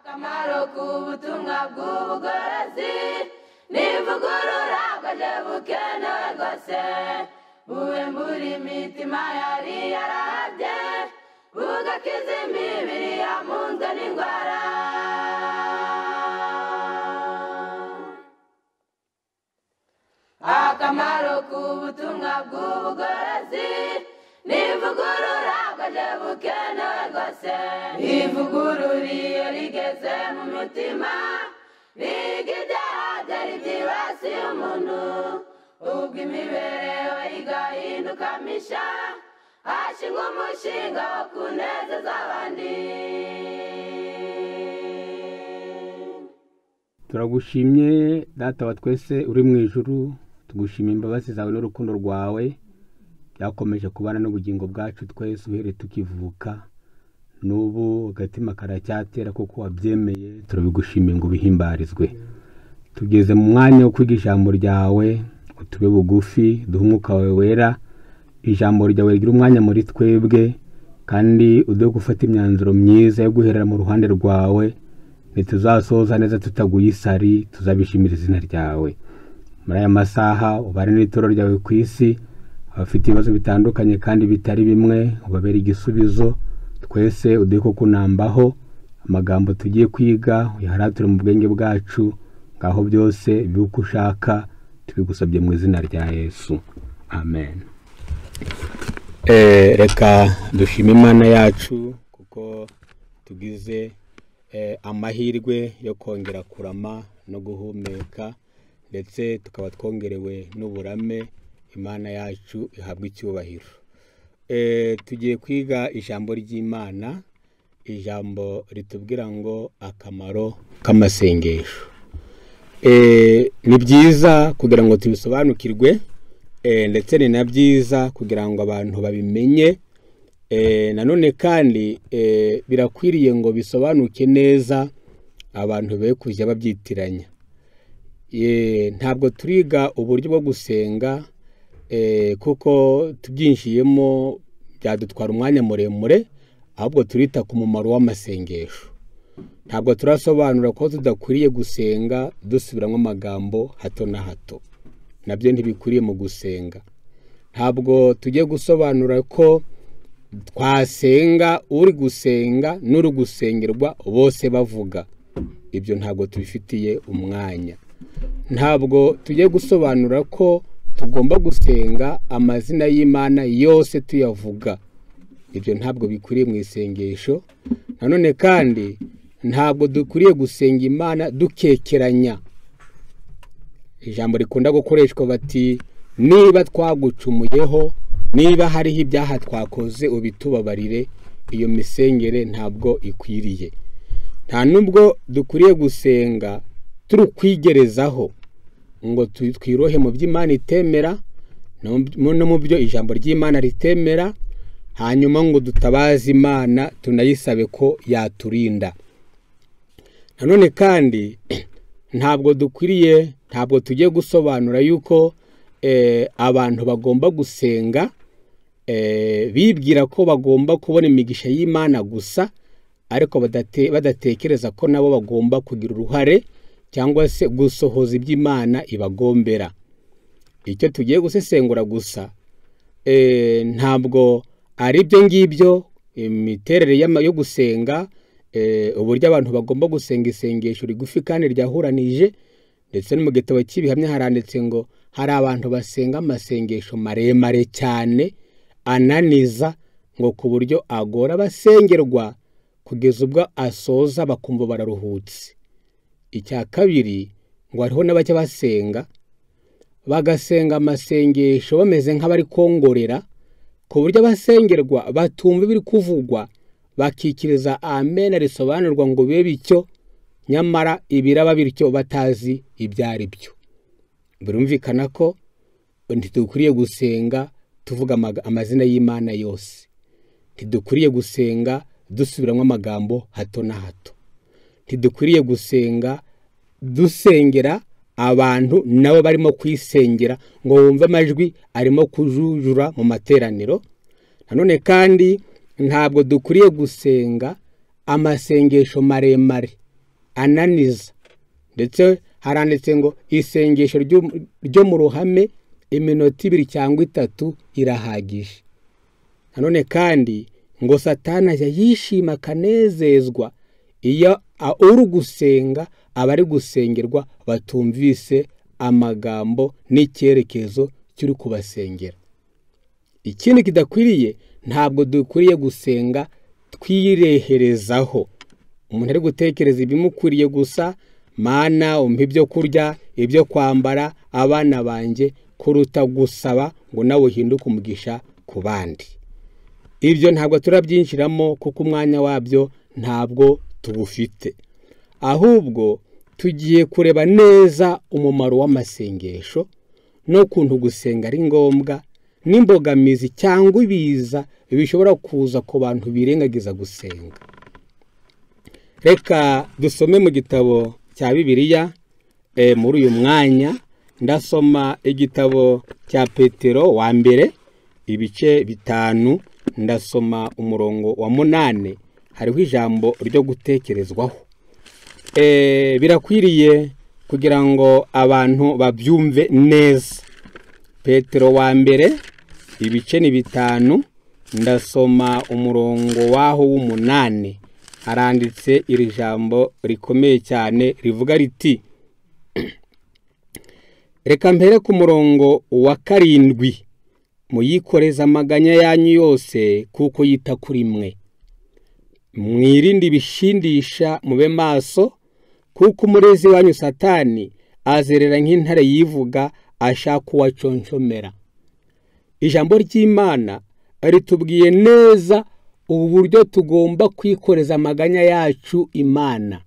Akamaro k'ubutumwa bw'ubugorozi n'ivugurura bwaje bukenewe rwose, buhembura imitima yari yarahabye, bugakiza imibiri yamunzwe n'indwara. Akamaro k'ubutumwa bw'ubugorozi n'ivugurura bwaje bukenewe rwose, ivugurura iyo rigeze mu mutima riga ibyaha byari byibasiye umuntu, ubwo imibereho igahinduka misha, hashingwa umushinga wo kunezeza abandi. Turagushimye Data wa twese uri mu ijuru, tugushimiye imbabazi zawe n'urukundo rwawe byakomeje kubana n'ubugingo bwacu twese uhereye tukivuka, n'ubu agatima karacyatera kuko wabyemeye, turabigushimiye ngo ubihimbarizwe. Tugeze mu mwanya wo kwiga ijambo ryawe, utube bugufi, duhe umwuka wawe wera, ijambo ryawe rigira umwanya muri twebwe, kandi uduhe gufata imyanzuro myiza yo guherera mu ruhande rwawe, ntituzasoza neza tutaguye isari, tuzabishimira izina ryawe. Muri aya masaha ubare n'ituro ryawe ku isi, abafite ibibazo bitandukanye kandi bitari bimwe ubabere igisubizo, twese uduhe kukunambaho, amagambo tugiye kwiga uyaharature mu bwenge bwacu, ngaho byose bibe uko ushaka, tubigusabye mu izina rya Yesu, amen. Reka dushime Imana yacu kuko tugize amahirwe yo kongera kurama no guhumeka, ndetse tukaba twongerewe n'uburame. Imana yacu ihabwa icyubahiro. Tugiye kwiga ijambo ry'Imana, ijambo ritubwira ngo akamaro k'amasengesho. Ni byiza kugira ngo tubisobanukirwe, ndetse ni na byiza kugira ngo abantu babimenye. Nanone kandi birakwiriye ngo bisobanuke neza, abantu be kujya babyitiranya. Ntabwo turiga uburyo bwo gusenga, kuko tubyinjiyemo byadutwara umwanya muremure, ahubwo turita ku mumaro w'amasengesho. Ntabwo turasobanura ko tudakwiriye gusenga dusubiramo amagambo hato na hato, nabyo ntibikwiriye mu gusenga. Ntabwo tugiye gusobanura ko twasenga uri gusenga n'uri gusengerwa bose bavuga, ibyo ntabwo tubifitiye umwanya. Ntabwo tugiye gusobanura ko tugomba gusenga amazina y'Imana yose tuyavuga, ibyo ntabwo bikwiriye mu isengesho. Nanone kandi ntabwo dukwiriye gusenga Imana dukekeranya. Ijambo rikunda gukoreshwa bati niba twagucumuyeho, niba hariho ibyaha twakoze ubitubabarire, iyo misengere ntabwo ikwiriye. Nta nubwo dukwiriye gusenga turi kwigerezaho ngo twirohe mu by'Imana itemera no mu byo ijambo ry'Imana ritemera, hanyuma ngo dutabaze Imana tunayisabe ko yaturinda. Nanone kandi ntabwo dukwiriye, ntabwo tugiye gusobanura yuko abantu bagomba gusenga bibwira ko bagomba kubona imigisha y'Imana gusa, ariko badatekereza ko nabo bagomba kugira uruhare cyangwa se gusohoza iby'Imana ibagombera. Icyo tugiye gusesengura gusa ntabwo ari ibyo ngibyo, imiterere yo gusenga, uburyo abantu bagomba gusenga isengesho rigufi kandi ryahuranije, ndetse no mu gitabo cy'ibihamya haranditse ngo hari abantu basenga amasengesho maremare cyane ananiza, ngo ku buryo agora abasengerwa kugeza ubwo asoza bakumva bararuhutse. Icya kabiri ngo hariho n'abajya basenga bagasenga amasengesho bameze nk'abari kongorera, ku buryo abasengerwa batumva ibiri kuvugwa, bakikiriza amen risobanurwa ngo bibe bityo, nyamara ibiraba bityo batazi ibyo ari byo. Birumvikana ko ntidukwiriye gusenga tuvuga amazina y'Imana yose, ntidukwiriye gusenga dusubiramo amagambo hato na hato, ntidukwiriye gusenga dusengera abantu nabo barimo kwisengera ngo wumve amajwi arimo kujujura mu materaniro. Nanone kandi ntabwo dukwiriye gusenga amasengesho maremare ananiza. Ndetse haranditse ngo isengesho ryo mu ruhame iminota 2 cyangwa 3 irahagije. Nanone kandi ngo Satani ajya yishima akanezezwa iyo uri gusenga abari gusengerwa batumvise amagambo n'icyerekezo cy'uri kubasengera. Ikindi kidakwiriye, ntabwo dukwiriye gusenga twireherezaho. Umuntu ari gutekereza ibimukwiriye gusa, Mana umpe ibyo kurya, ibyo kwambara, abana banjye, kuruta gusaba ngo nawe uhinduke umugisha ku bandi. Ibyo ntabwo turabyinjiramo kuko umwanya wabyo ntabwo tuwufite. Ahubwo tugiye kureba neza umumaro w'amasengesho n'ukuntu gusenga ari ngombwa, n'imbogamizi cyangwa ibiza bishobora kuza ku bantu birengagiza gusenga. Reka dusome mu gitabo cya Bibiliya muri uyu mwanya. Ndasoma igitabo cya Petero wa mbere ibice 5, ndasoma umurongo wa 8. Hariho ijambo ryo gutekerezwaho. Birakwiriye kugira ngo abantu babyumve neza. Petero wa mbere ibice ni 5, ndasoma umurongo waho w'8. Haranditse iri jambo rikomeye cyane rivuga riti, reka mpere ku murongo wa 7, muyikoreza amaganya yanyu yose kuko yita kuri mwe. Mwirinde ibishindisha, mube maso, kuko umurezi wanyu Satani azerera nk'intare yivuga ashaka uwaconshomera. Ijambo ry'Imana ritubwiye neza uburyo tugomba kwikoreza amaganya yacu Imana.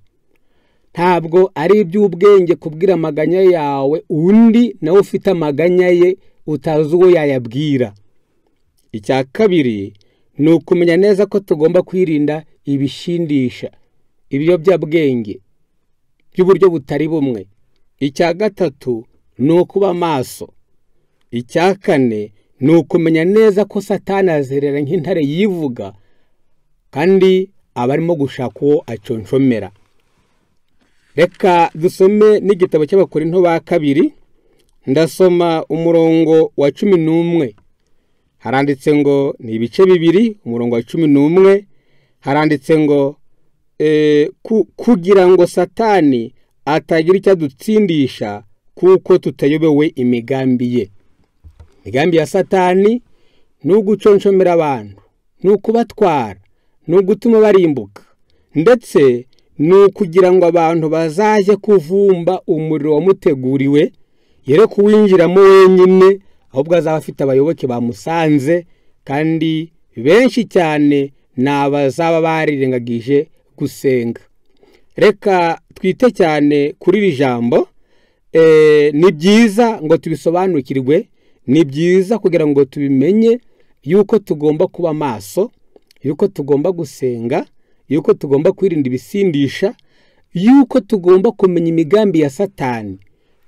Ntabwo ari iby'ubwenge kubwira amaganya yawe undi nawe ufite amaganya ye utazi uwo yayabwira. Icya kabiri ni ukumenya neza ko tugomba kwirinda ibishindisha, ibiyobyabwenge by'uburyo butari bumwe. Icya gatatu ni ukuba maso. Icya kane ni ukumenya neza ko Satani azerera nk'intare yivuga kandi abarimo gushaka uwo aconshomera. Reka dusome n'igitabo cy'Abakorinto ba kabiri, ndasoma umurongo wa 11. Haranditse ngo ni ibice 2, umurongo wa 11, haranditse ngo kugira ngo Satani atagira icyo adutsindisha kuko tutayobewe imigambi ye. Imigambi ya Satani ni uguconshomera abantu, ni ukubatwara, ni ugutuma barimbuka, ndetse ni ukugira ngo abantu bazaje kuvumba umuriro wamuteguriwe, yere kuwinjiramo wenyine, ahubwo azaba afite abayoboke bamusanze, kandi benshi cyane ni abazaba barirengagije gusenga. Reka twite cyane kuri iri jambo. Ni byiza ngo tubisobanukirwe, ni byiza kugira ngo tubimenye yuko tugomba kuba maso, yuko tugomba gusenga, yuko tugomba kwirinda ibisindisha, yuko tugomba kumenya imigambi ya Satani.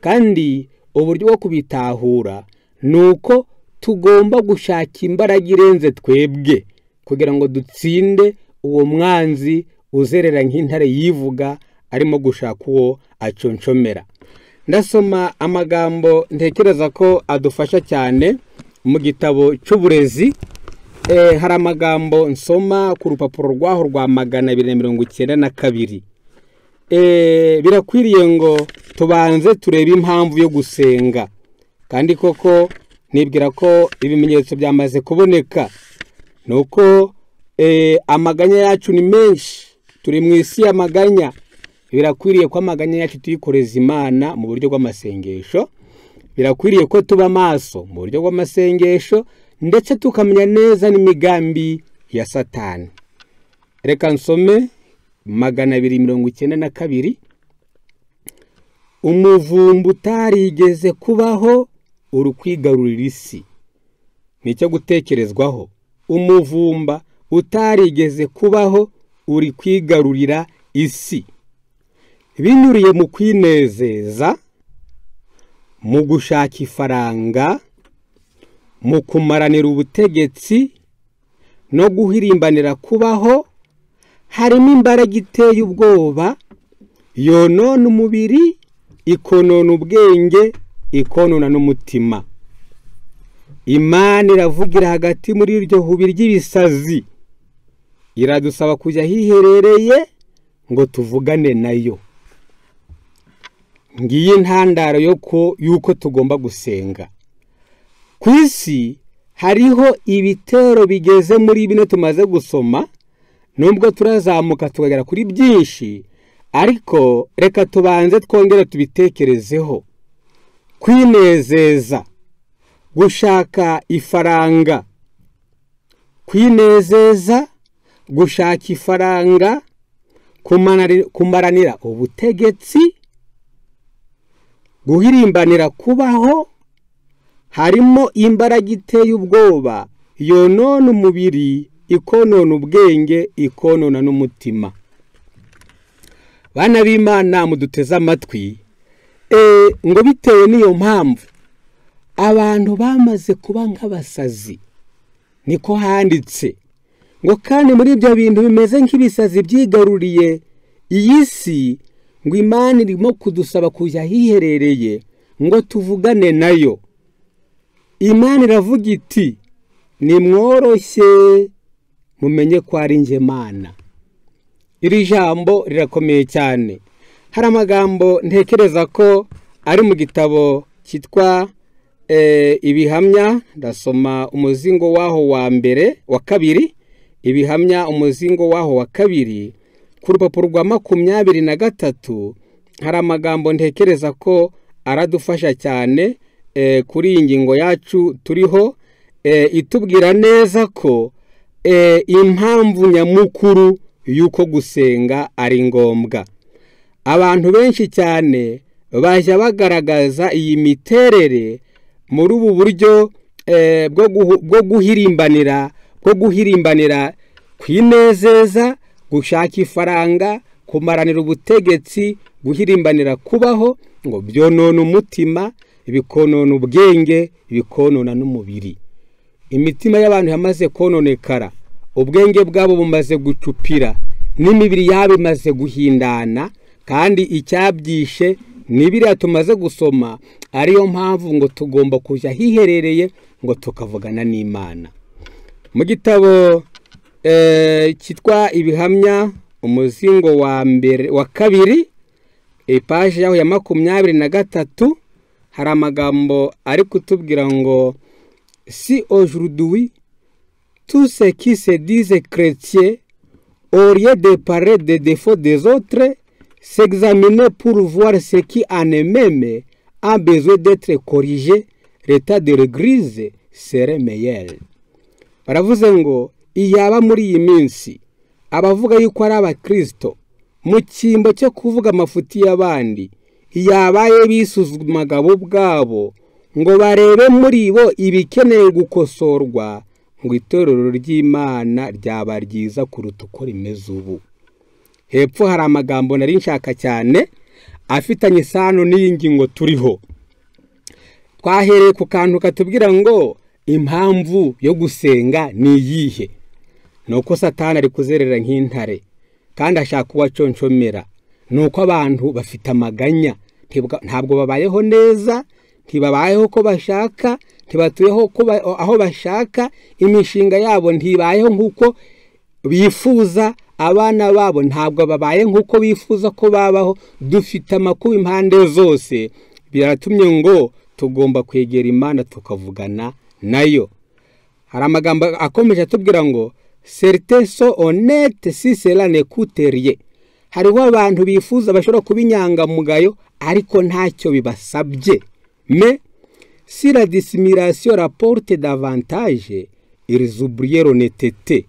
Kandi uburyo bwo kubitahura nuko tugomba gushaka imbaraga irenze twebwe kugira ngo dutsinde uwo mwanzi uzerera nk'intare yivuga arimo gushaka uwo aconshomera. Ndasoma amagambo ntekereza ko adufasha cyane mu gitabo cy'uburezi. Hari amagambo nsoma ku rupapuro rwaho rwa 292. Birakwiriye ngo tubanze turebe impamvu yo gusenga, kandi koko nibwira ko ibimenyetso byamaze kuboneka. Nuko amaganya yacu ni menshi, turi mu isi y'amaganya. Birakwiriye ko amaganya yacu tuyikoreza Imana mu buryo bw'amasengesho. Birakwiriye ko tuba maso mu buryo bw'amasengesho, ndetse tukamenya neza n'imigambi ya Satani. Reka nsome 292. Umuvumba utarigeze kubaho uri kwigarurira isi. Nicyo gutekerezwaho. Umuvumba utarigeze kubaho uri kwigarurira isi, binyuriye mu kwinezeza, mu gushaka ifaranga, mu kumaranira ubutegetsi no guhirimbanira kubaho. Harimo imbaraga iteye ubwoba Yonona umubiri, ikonona ubwenge, ikonona n'umutima. Imana iravugira hagati muri iryo hubi ry'ibisazi, iradusaba kujya ahiherereye ngo tuvugane nayo. Ngiyi intandaro y'uko tugomba gusenga. Ku isi hariho ibitero bigeze muri bino tumaze gusoma, nubwo turazamuka tukagera kuri byinshi, ariko reka tubanze twongere tubitekerezeho. Kwinezeza, gushaka ifaranga, kwinezeza, gushaka ifaranga, kumaranira ubutegetsi, guhirimbanira kubaho, harimo imbaraga iteye ubwoba yonona umubiri, ikonona ubwenge, ikonona n'umutima. Bana b'Imana muduteze amatwi, ngo bitewe n'iyo mpamvu abantu bamaze kuba nk'abasazi, niko handitse ngo kandi muri ibyo bintu bimeze nk'ibisazi byigaruriye iyi si, ngo Imana irimo kudusaba kujya ahiherereye ngo tuvugane nayo. Imana iravuga iti nimworoshye mumenye ko ari njye Mana. Iri jambo rirakomeye cyane. Hari amagambo ntekereza ko ari mu gitabo cyitwa Ibihamya, ndasoma umuzingo waho wa mbere wa kabiri, Ibihamya umuzingo waho wa kabiri, ku rupapuro rwa 23, hari amagambo ntekereza ko aradufasha cyane kuri iyi ngingo yacu turiho, itubwira neza ko impamvu nyamukuru y'uko gusenga ari ngombwa. Abantu benshi cyane bajya bagaragaza iyi miterere muri ubu buryo bwo guhirimbanira kwinezeza, gushaka ifaranga, kumaranira ubutegetsi, guhirimbanira kubaho, ngo byonona umutima, bikonona ubwenge, bikonona n'umubiri. Imitima y'abantu yamaze kononekara, ubwenge bwabo bumaze gucupira, n'imibiri yabo imaze guhindana, kandi icyabyishe ni biriya tumaze gusoma. Ariyo mpamvu ngo tugomba kujya ahiherereye ngo tukavugana n'Imana. Mu gitabo cyitwa Ibihamya umuzingo wa mbere wa kabiri, ipaji yaho ya 23, hari amagambo ari kutubwira ngo si aujourd'hui tous ceux qui se disent chrétiens au lieu de parler des défauts des autres, s'examiner pour voir ce qui en eux-mêmes a besoin d'être corrigé, l'état de l'église serait meilleur. Baravuze ngo iyaba muri iyi minsi abavuga yuko ari abakristo mu cyimbo cyo kuvuga amafuti y'abandi, iyabaye bisuzumaga bo ubwabo ngo barebe muri bo ibikeneye gukosorwa, ngo itorero ry'Imana ryaba ryiza kuruta uko rimeze ubu. Hepfo hari amagambo nari nshaka cyane afitanye isano n'iyi ngingo turiho. Twahereye ku kantu katubwira ngo impamvu yo gusenga ni iyihe? Nuko Satani ari kuzerera nk'intare kandi ashaka uwaconshomera. Nuko abantu bafite amaganya, ntabwo babayeho neza, ntibabayeho ko bashaka, ntibatuyeho aho bashaka, imishinga yabo ntibayeho nk'uko bifuza, abana babo ntabwo babaye nk'uko bifuza ko babaho. Dufite amakuba impande zose, biratumye ngo tugomba kwegera Imana tukavugana nayo. Hari amagambo akomeje atubwira ngo certains sont honnêtes si cela ne coûte rien. Hariho abantu bifuza bashobora kuba inyangamugayo ariko ntacyo bibasabye. Mais si la dissimulation rapporte davantage, ils oublient l'honnêteté.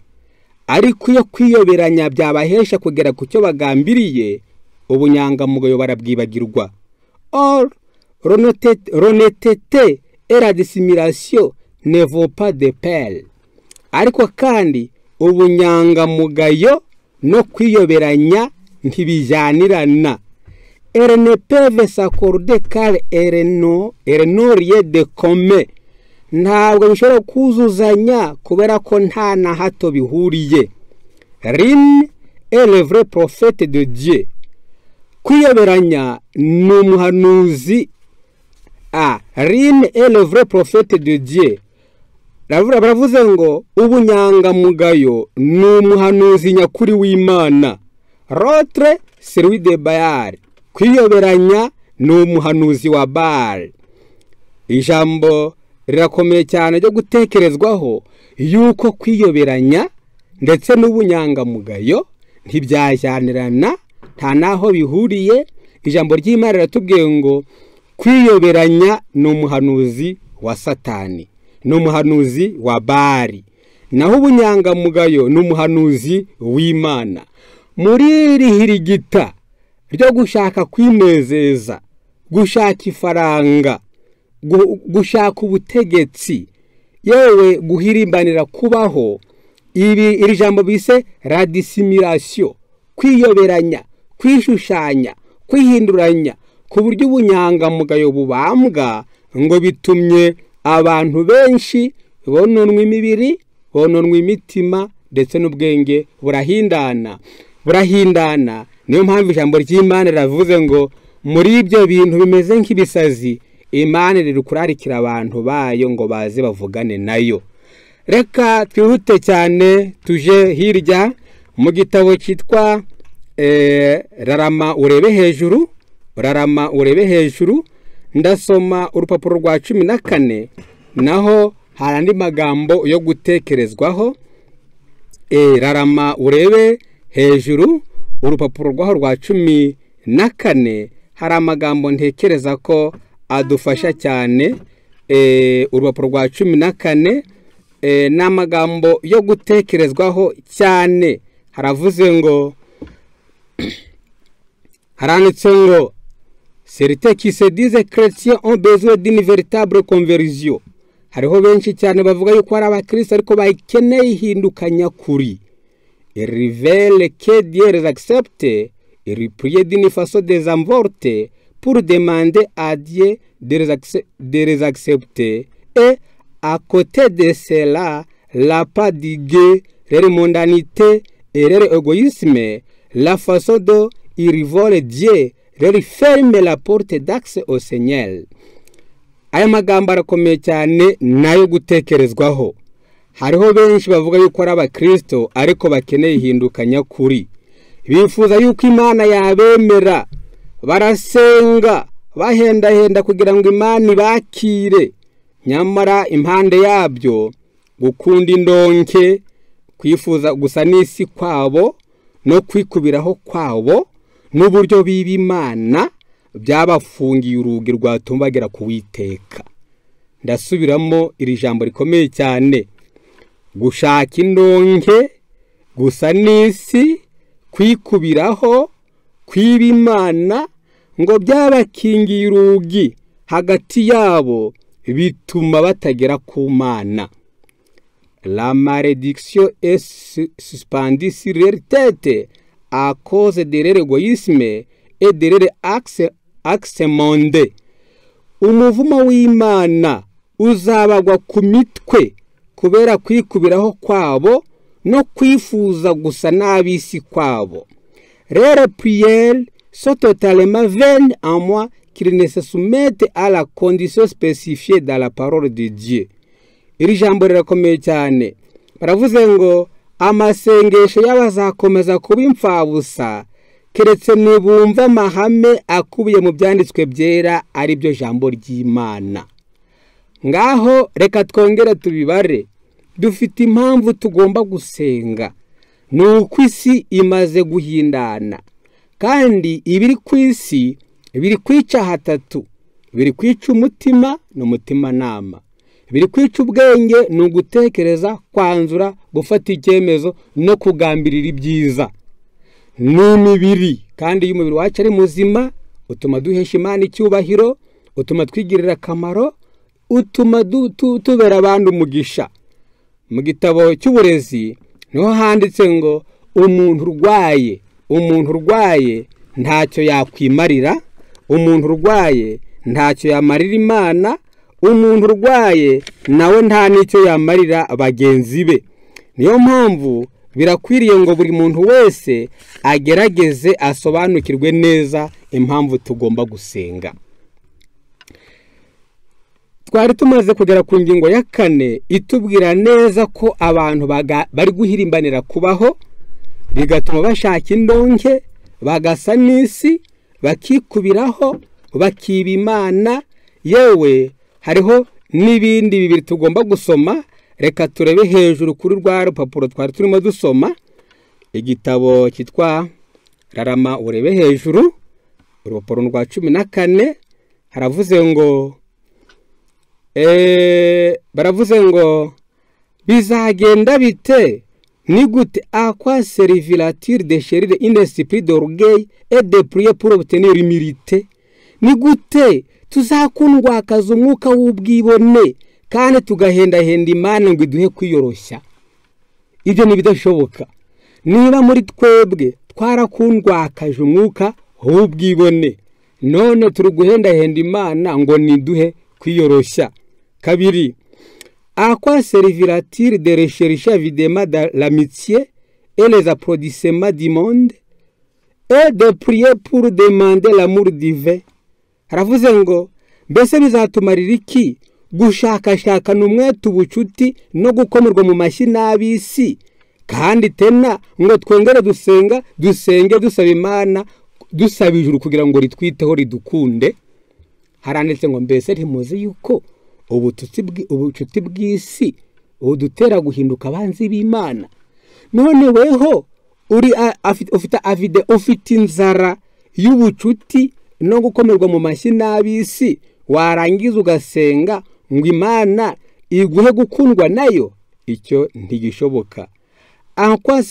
Ariko iyo kwiyoberanya byabahesha kugera ku cyo bagambiriye, ubunyangamugayo barabwibagirwa. Or l'honnêteté et la dissimulation ne vont pas de pair. Ariko kandi ubunyangamugayo no kwiyoberanya ntibijyanirana. Elles ne peuvent s'accorder car elles n'ont rien de commun. Ntabwo bishobora kuzuzanya kubera ko nta na hato bihuriye. L'une est le vrai prophète de Dieu. Kwiyoberanya ni umuhanuzi. Rien est le vrai prophète de Dieu. Baravuze ngo ubunyangamugayo ni umuhanuzi nyakuri w'Imana. L'autre, celui de Baal. Kwiyoberanya ni umuhanuzi wa Baal. Ijambo rirakomeye cyane ryo gutekerezwaho yuko kwiyoberanya ndetse n'ubunyangamugayo ntibyajyanirana, nta naho bihuriye. Ijambo ry'Imana riratubwiye ngo kwiyoberanya ni umuhanuzi wa Satani, ni umuhanuzi wa Baali, naho ubunyangamugayo ni umuhanuzi w'Imana. Muri iri hirigita ryo gushaka kwinezeza, gushaka ifaranga, gushaka ubutegetsi, yewe guhirimbanira kubaho, iri jambo bise la dissimulation, kwiyoberanya, kwishushanya, kwihinduranya ku buryo ubunyangamugayo bubambwa, ngo bitumye abantu benshi bononwa imibiri, bononwa imitima, ndetse n'ubwenge burahindana, burahindana. Niyo mpamvu ijambo ry'Imana riravuze ngo muri ibyo bintu bimeze nk'ibisazi, Imana iri kurarikira abantu bayo ngo baze bavugane nayo. Reka twihute cyane tuje hirya mu gitabo cyitwa Rarama urebe hejuru, Rarama urebe hejuru. Ndasoma urupapuro rwa 14, naho hari andi magambo yo gutekerezwaho. Rarama urebe hejuru, urupapuro rwaho rwa 14, hari amagambo ntekereza ko adufasha cyane. Urupapuro rwa 14 ni amagambo yo gutekerezwaho cyane. Haravuze ngo, haranditse ngo certains qui se disent chrétiens ont besoin d'une véritable conversion. Hariho benshi cyane bavuga yuko ari abakristo ariko bakeneye ihinduka nyakuri. Ils révèlent que Dieu les accepte, ils prient d'une façon désinvolte pour demander à Dieu de les accepter. Et à côté de cela, l'appât du gain, leur mondanité et leur égoïsme, la façon dont ils volent Dieu, leur ferme la porte d'accès au Seigneur. Aya magambo arakomeye cyane nayo gutekerezwaho. Hariho benshi bavuga yuko ari abakristo ariko bakeneye ihinduka nyakuri. Bifuza yuko Imana yabemera, barasenga bahendahenda kugira ngo Imana ibakire. Nyamara impande yabyo gukunda indonke, kwifuza gusa n'isi kwabo no kwikubiraho kwabo n'uburyo biba Imana byabafungiye urugi rwatuma bagera ku Uwiteka. Ndasubiramo iri jambo rikomeye cyane: gushaka indonke, gusa n'isi, kwikubiraho, kwiba Imana, ngo byabakingiye urugi hagati yabo, bituma batagera ku Mana. La malédiction est suspendue sur leur tête à cause de leur égoïsme et de leur axe mondain. Umuvumo w'Imana uzabagwa ku mitwe kubera kwikubiraho kwabo no kwifuza gusa n'ab'isi kwabo. Leurs prières sont totalement vaines à moins qu'ils ne se soumettent à la condition spécifiée dans la parole de Dieu. Iri jambo rirakomeye cyane. Baravuze ngo amasengesho y'abazakomeza kuba imfabusa keretse nibumva amahame akubiye mu byanditswe byera, ari byo jambo ry'Imana. Ngaho reka twongere tubibare. Dufite impamvu tugomba gusenga. Ni uko isi imaze guhindana, kandi ibiri ku isi biri kwica hatatu: biri kwica umutima n'umutimanama, biri kwica ubwenge, ni ugutekereza, kwanzura, gufata icyemezo no kugambirira ibyiza, n'imibiri. Kandi iyo umubiri wacu ari muzima, utuma duhesha Imana icyubahiro, utuma twigirira akamaro, utuma tubera abandi umugisha. Mu gitabo cy'uburezi niho handitse ngo umuntu urwaye ntacyo yakwimarira, umuntu urwaye ntacyo yamarira Imana, umuntu urwaye nawe nta n'icyo yamarira bagenzi be. Niyo mpamvu Birakwiriye ngo buri muntu wese agerageze asobanukirwe neza impamvu tugomba gusenga. Twari tumaze kugera ku ngingo ya 4 itubwira neza ko abantu bari guhirimbanira kubaho, bigatuma bashaka indonke, bagasa n'isi, bakikubiraho, bakiba Imana. Yewe hariho n'ibindi bibiri tugomba gusoma. Reka turebe hejuru kuri rwa rupapuro twari turimo dusoma, igitabo cyitwa Rarama urebe hejuru, urupapuro rwa 14, haravuze ngo baravuze ngo bizagenda bite, ni gute, à quoi servira-t-il de chérir un esprit d'orgueil et de prier pour obtenir l'humilité? Ni gute tuzakundwakaza umwuka w'ubwibone kandi tugahendahenda Imana ngo iduhe kwiyoroshya? Ibyo ni bidashoboka. Niba muri twebwe twarakundwakaje umwuka w'ubwibone, none turi guhendahenda Imana ngo niduhe kwiyoroshya. 2, à quoi servira-t-il de rechercher avidement l'amitié et les applaudissements du monde et de prier pour demander l'amour divin? Haravuze ngo mbese bizatumarira iki gushakashakana umwete ubucuti no gukomerwa mu mashyi n'ab'isi, kandi tena ngo twongere dusenga dusenge dusaba Imana, dusaba ijuru kugira ngo ritwiteho ridukunde? Haranditse ngo mbese ntimuzi yuko ubucuti bw'isi budutera guhinduka abanzi b'Imana? None weho uri ufite avide, ufite inzara y'ubucuti no gukomerwa mu mashyi n'ab'isi, warangiza ugasenga ngo Imana iguhe gukundwa nayo? Icyo ntigishoboka. En quoi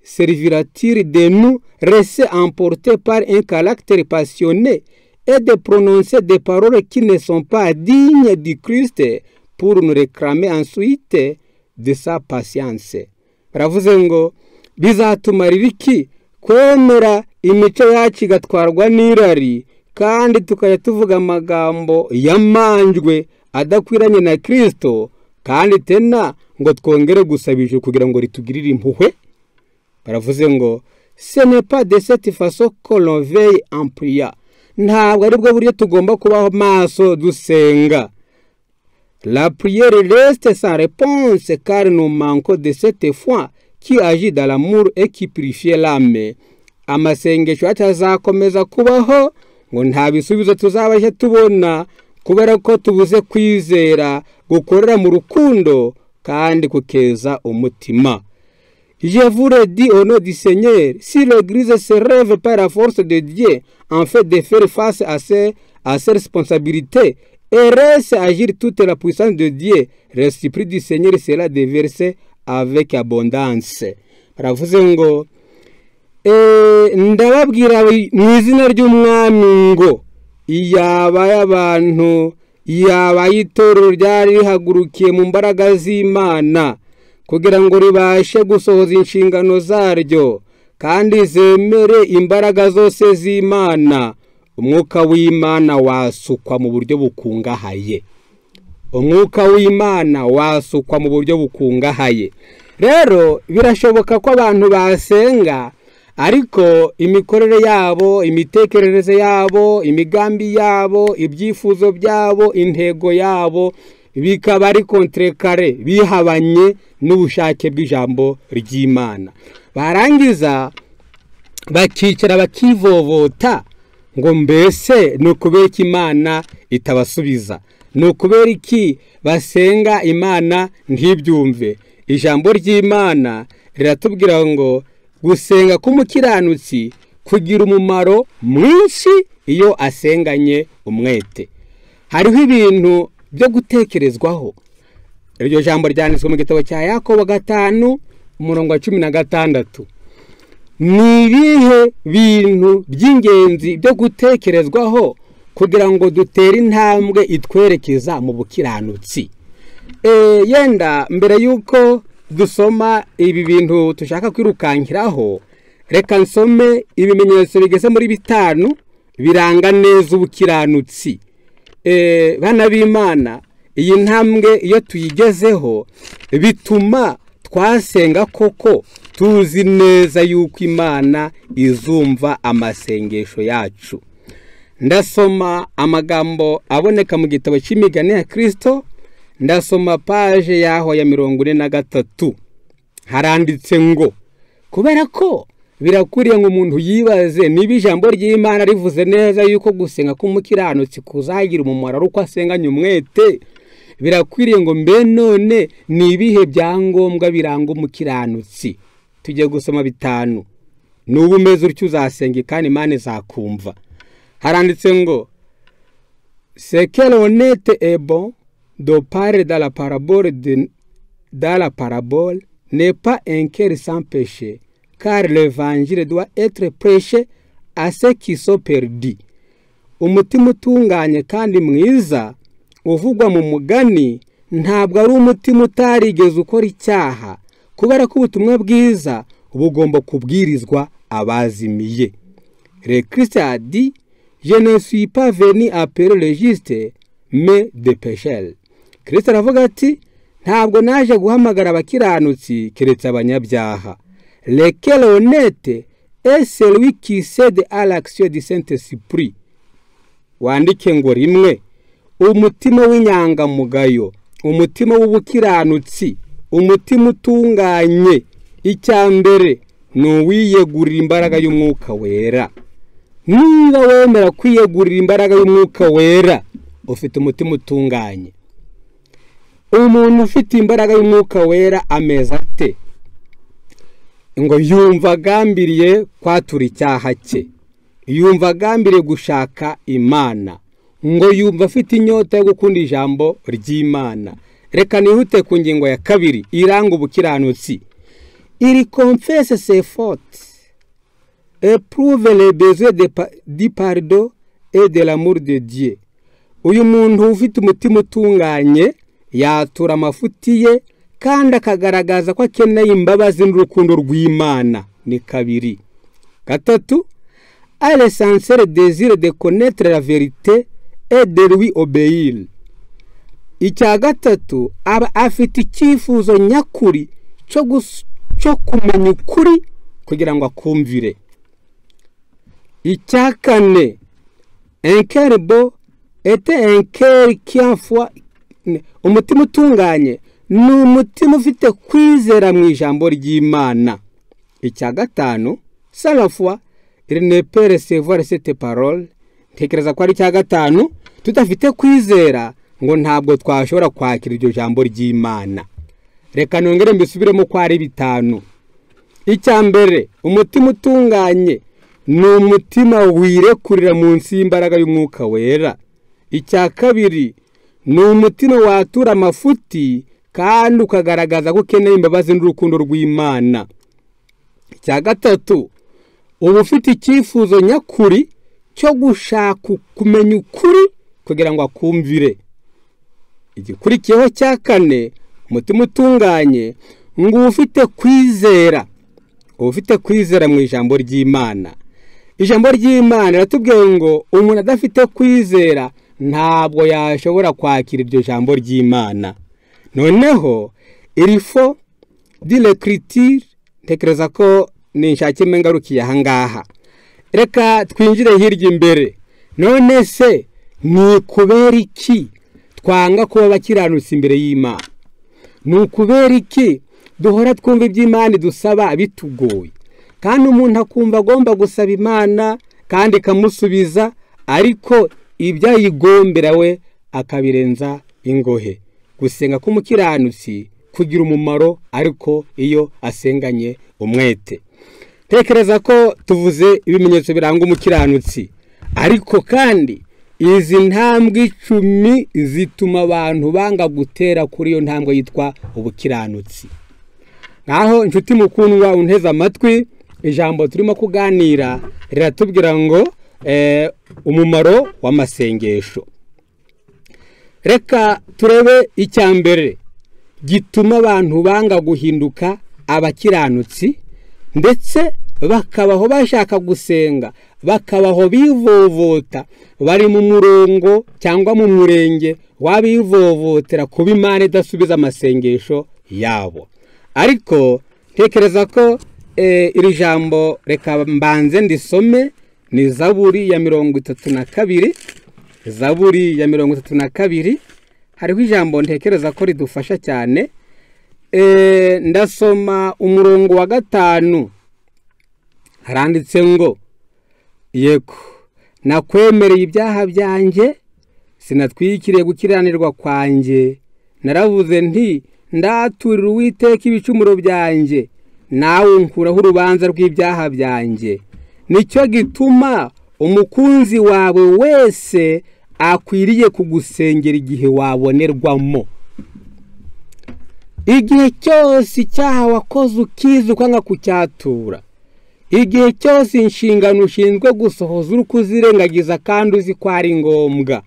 servira-t-il de nous laisser emporter par un caractère passionné et de prononcer des paroles qui ne sont pas dignes du Christ pour nous réclamer ensuite de sa patience? Baravuze ngo bizatumarira iki kwemera imico yacu igatwarwa n'irari, kandi tukajya tuvuga amagambo yamanjwe adakwiranye na Kristo, kandi tena ngo twongere gusaba ijuru kugira ngo ritugirire impuhwe? Baravuze ngo ce n'est pas de cette façon que l'on veille en priant. Ntabwo aribwo buryo tugomba kubaho maso dusenga. La prière reste sans réponse car nous manquons de cette foi qui agit dans l'amour et qui purifie l'âme. Amasengesho atazakomeza kubaho ngo nta bisubizo tuzabasha tubona, kubera ko tubuze kwizera gukorera mu rukundo kandi kukeza umutima. Je vous le dis au nom du Seigneur, si l'Église se rêve par la force de Dieu en fait de faire face à ses responsabilités et laisse agir toute la puissance de Dieu, l'Esprit du Seigneur sera déversé avec abondance. Baravuze ngo ndababwira mu izina ry'Umwami ngo iyaba y'abantu, iyaba y'itorero ryari rihagurukiye mu mbaraga z'Imana kugira ngo ribashe gusohoza inshingano zaryo, kandi zemere imbaraga zose z'Imana, umwuka w'Imana wasukwa mu buryo bukungahaye. Umwuka w'Imana wasukwa mu buryo bukungahaye. Rero birashoboka ko abantu basenga, ariko imikorere yabo, imitekerereze yabo, imigambi yabo, ibyifuzo byabo, intego yabo bikaba ari contrecarré, bihabanye n'ubushake bw'ijambo ry'Imana. Barangiza bakicara bakivovota ngo mbese ni ukubera iki Imana itabasubiza, ni ukubera iki basenga Imana ntibyumve? Ijambo ry'Imana riratubwira ngo gusenga k'umukiranutsi kugira umumaro mwinshi iyo asenganye umwete. Hariho ibintu byo gutekerezwaho. Iryo jambo ryanditswe mu gitabo cya Yakobo 5 umurongo wa 16. Ni ibihe bintu by'ingenzi byo gutekerezwaho kugira ngo dutere intambwe itwerekeza mu bukiranutsi? Yenda mbere yuko dusoma ibi bintu tushaka kwirukankiraho, reka nsome ibimenyetso bigeze muri 5 biranga neza ubukiranutsi. Bana b'Imana, iyi ntambwe iyo tuyigezeho bituma Twasenga koko tuzi neza yuko Imana izumva amasengesho yacu. Ndasoma amagambo aboneka mu gitabo cy'imigani ya Kristo, ndasoma paje yaho ya 43. Haranditse ngo kubera ko birakwiriye ngo umuntu yibaze niba ijambo ry'Imana rivuze neza yuko gusenga k'umukiranutsi kuzagira umumaro ari uko asenganye umwete, birakwiriye ngo mbe none ni ibihe byangombwa biranga umukiranutsi. Tugiye gusoma 5. Nuba umeze utyo uzasenga kandi Imana izakumva. Haranditse ngo ce que l'honnête est bon de parler dans la parabole dans la parabole n'est pas un cœur sans péché, car l'évangile doit être prêché à ceux qui sont perdus. Umutima utunganye kandi mwiza uvugwa mu mugani ntabwo ari umutima utarigeze ukora icyaha, kubera ko ubutumwa bwiza bugomba kubwirizwa abazimiye. Le Christ a dit, je ne suis pas venu appeler les justes, mais des pécheurs. Kristo aravuga ati ntabwo naje guhamagara abakiranutsi keretse abanyabyaha. Lequel honnête est celui qui cède à l'action du Saint-Esprit. Wandike ngo rimwe, umutima w'inyangamugayo, umutima w'ubukiranutsi, umutima utunganye, icya mbere ni uwiyegurira imbaraga y'Umwuka Wera. Niba wemera kwiyegurira imbaraga y'Umwuka Wera, ufite umutima utunganye. Umuntu ufite imbaraga y'Umwuka Wera ameza ate? Ngo yumva agambiriye kwatura icyaha cye, yumva agambiriye gushaka Imana, ngo yumva afite inyota yo gukunda ijambo ry'Imana. Reka nihute ku ngingo ya kabiri iranga ubukiranutsi. Il confesse ses fautes, éprouve les besoins du pardon et de l'amour de Dieu. Uyu muntu ufite umutima utunganye yatura amafuti ye kandi akagaragaza ko akeneye imbabazi n'urukundo rw'Imana. Ni kabiri. Gatatu, a le sincère désir de connaître la vérité et de lui obéir. Icya gatatu, aba afite icyifuzo nyakuri cyo kumenya ukuri kugira ngo akumvire. Icya kane, un cœur beau était un cœur qui en foi. Umutima utunganye ni umutima ufite kwizera mu ijambo ry'Imana. Icya gatanu, sans la foi il ne peut recevoir cette parole. Ntekereza ko ari icya gatanu, tudafite kwizera ngo ntabwo twashobora kwakira iryo jambo ry'Imana. Reka nongere mbisubiremo ko ari 5. Icya mbere, umutima utunganye ni umutima wirekurira munsi y'imbaraga y'Umwuka Wera. Icya kabiri, ni umutima watura amafuti kandi ukagaragaza ko ukeneye imbabazi n'urukundo rw'Imana. Icya gatatu, uba ufite icyifuzo nyakuri cyo gushaka kumenya ukuri kugira ngo akumvire. Igikurikiyeho cya kane, umutima utunganye ngo ufite kwizera, ufite kwizera mu ijambo ry'Imana. Ijambo ry'Imana riratubwiye ngo umuntu adafite kwizera ntabwo yashobora kwakira iryo jambo ry'Imana. Noneho il faut dire l'écriture, ntekereza ko ninshake ngarukiye aha ngaha. Reka twinjire hirya imbere. None se ni kubera iki twanga kuba abakiranutsi imbere y'Imana? Ni ukubera iki duhora twumva iby'Imana dusaba bitugoye, kandi umuntu akumva agomba gusaba Imana kandi ikamusubiza, ariko ibyo ayigombera we akabirenza ingohe? Gusenga k'umukiranutsi kugira umumaro ariko iyo asenganye umwete. Tekereza ko tuvuze ibimenyetso biranga umukiranutsi, ariko kandi izi ntambwe 10 zituma abantu banga gutera kuri iyo ntambwe yitwa ubukiranutsi. Naho inshuti mukundwa unteze amatwi, ijambo turimo kuganira riratubwira ngo umumaro w'amasengesho. Reka turebe icya mbere gituma abantu banga guhinduka abakiranutsi, ndetse bakabaho bashaka gusenga, bakabaho bivovota, bari mu murongo cyangwa mu murenge wabivovotera kuba Imana idasubiza amasengesho yabo. Ariko ntekereza ko iri jambo reka mbanze ndisome. Ni Zaburi ya 32, Zaburi ya 32, hariho ijambo ntekereza ko ridufasha cyane. Ndasoma umurongo wa 5, haranditse ngo: yego, nakwemereye ibyaha byanjye, sinatwikiriye gukiranirwa kwanjye. Naravuze nti ndaturira Uwiteka ibicumuro byanjye, nawe unkuraho urubanza rw'ibyaha byanjye. Nicyo gituma umukunzi wawe wese akwiriye kugusengera igihe wabonerwamo. Igihe cyose icyaha wakoze ukizi ukanga kucyatura, igihe cyose inshingano ushinzwe gusohoza uri kuzirengagiza kandi uzi ko ari ngombwa,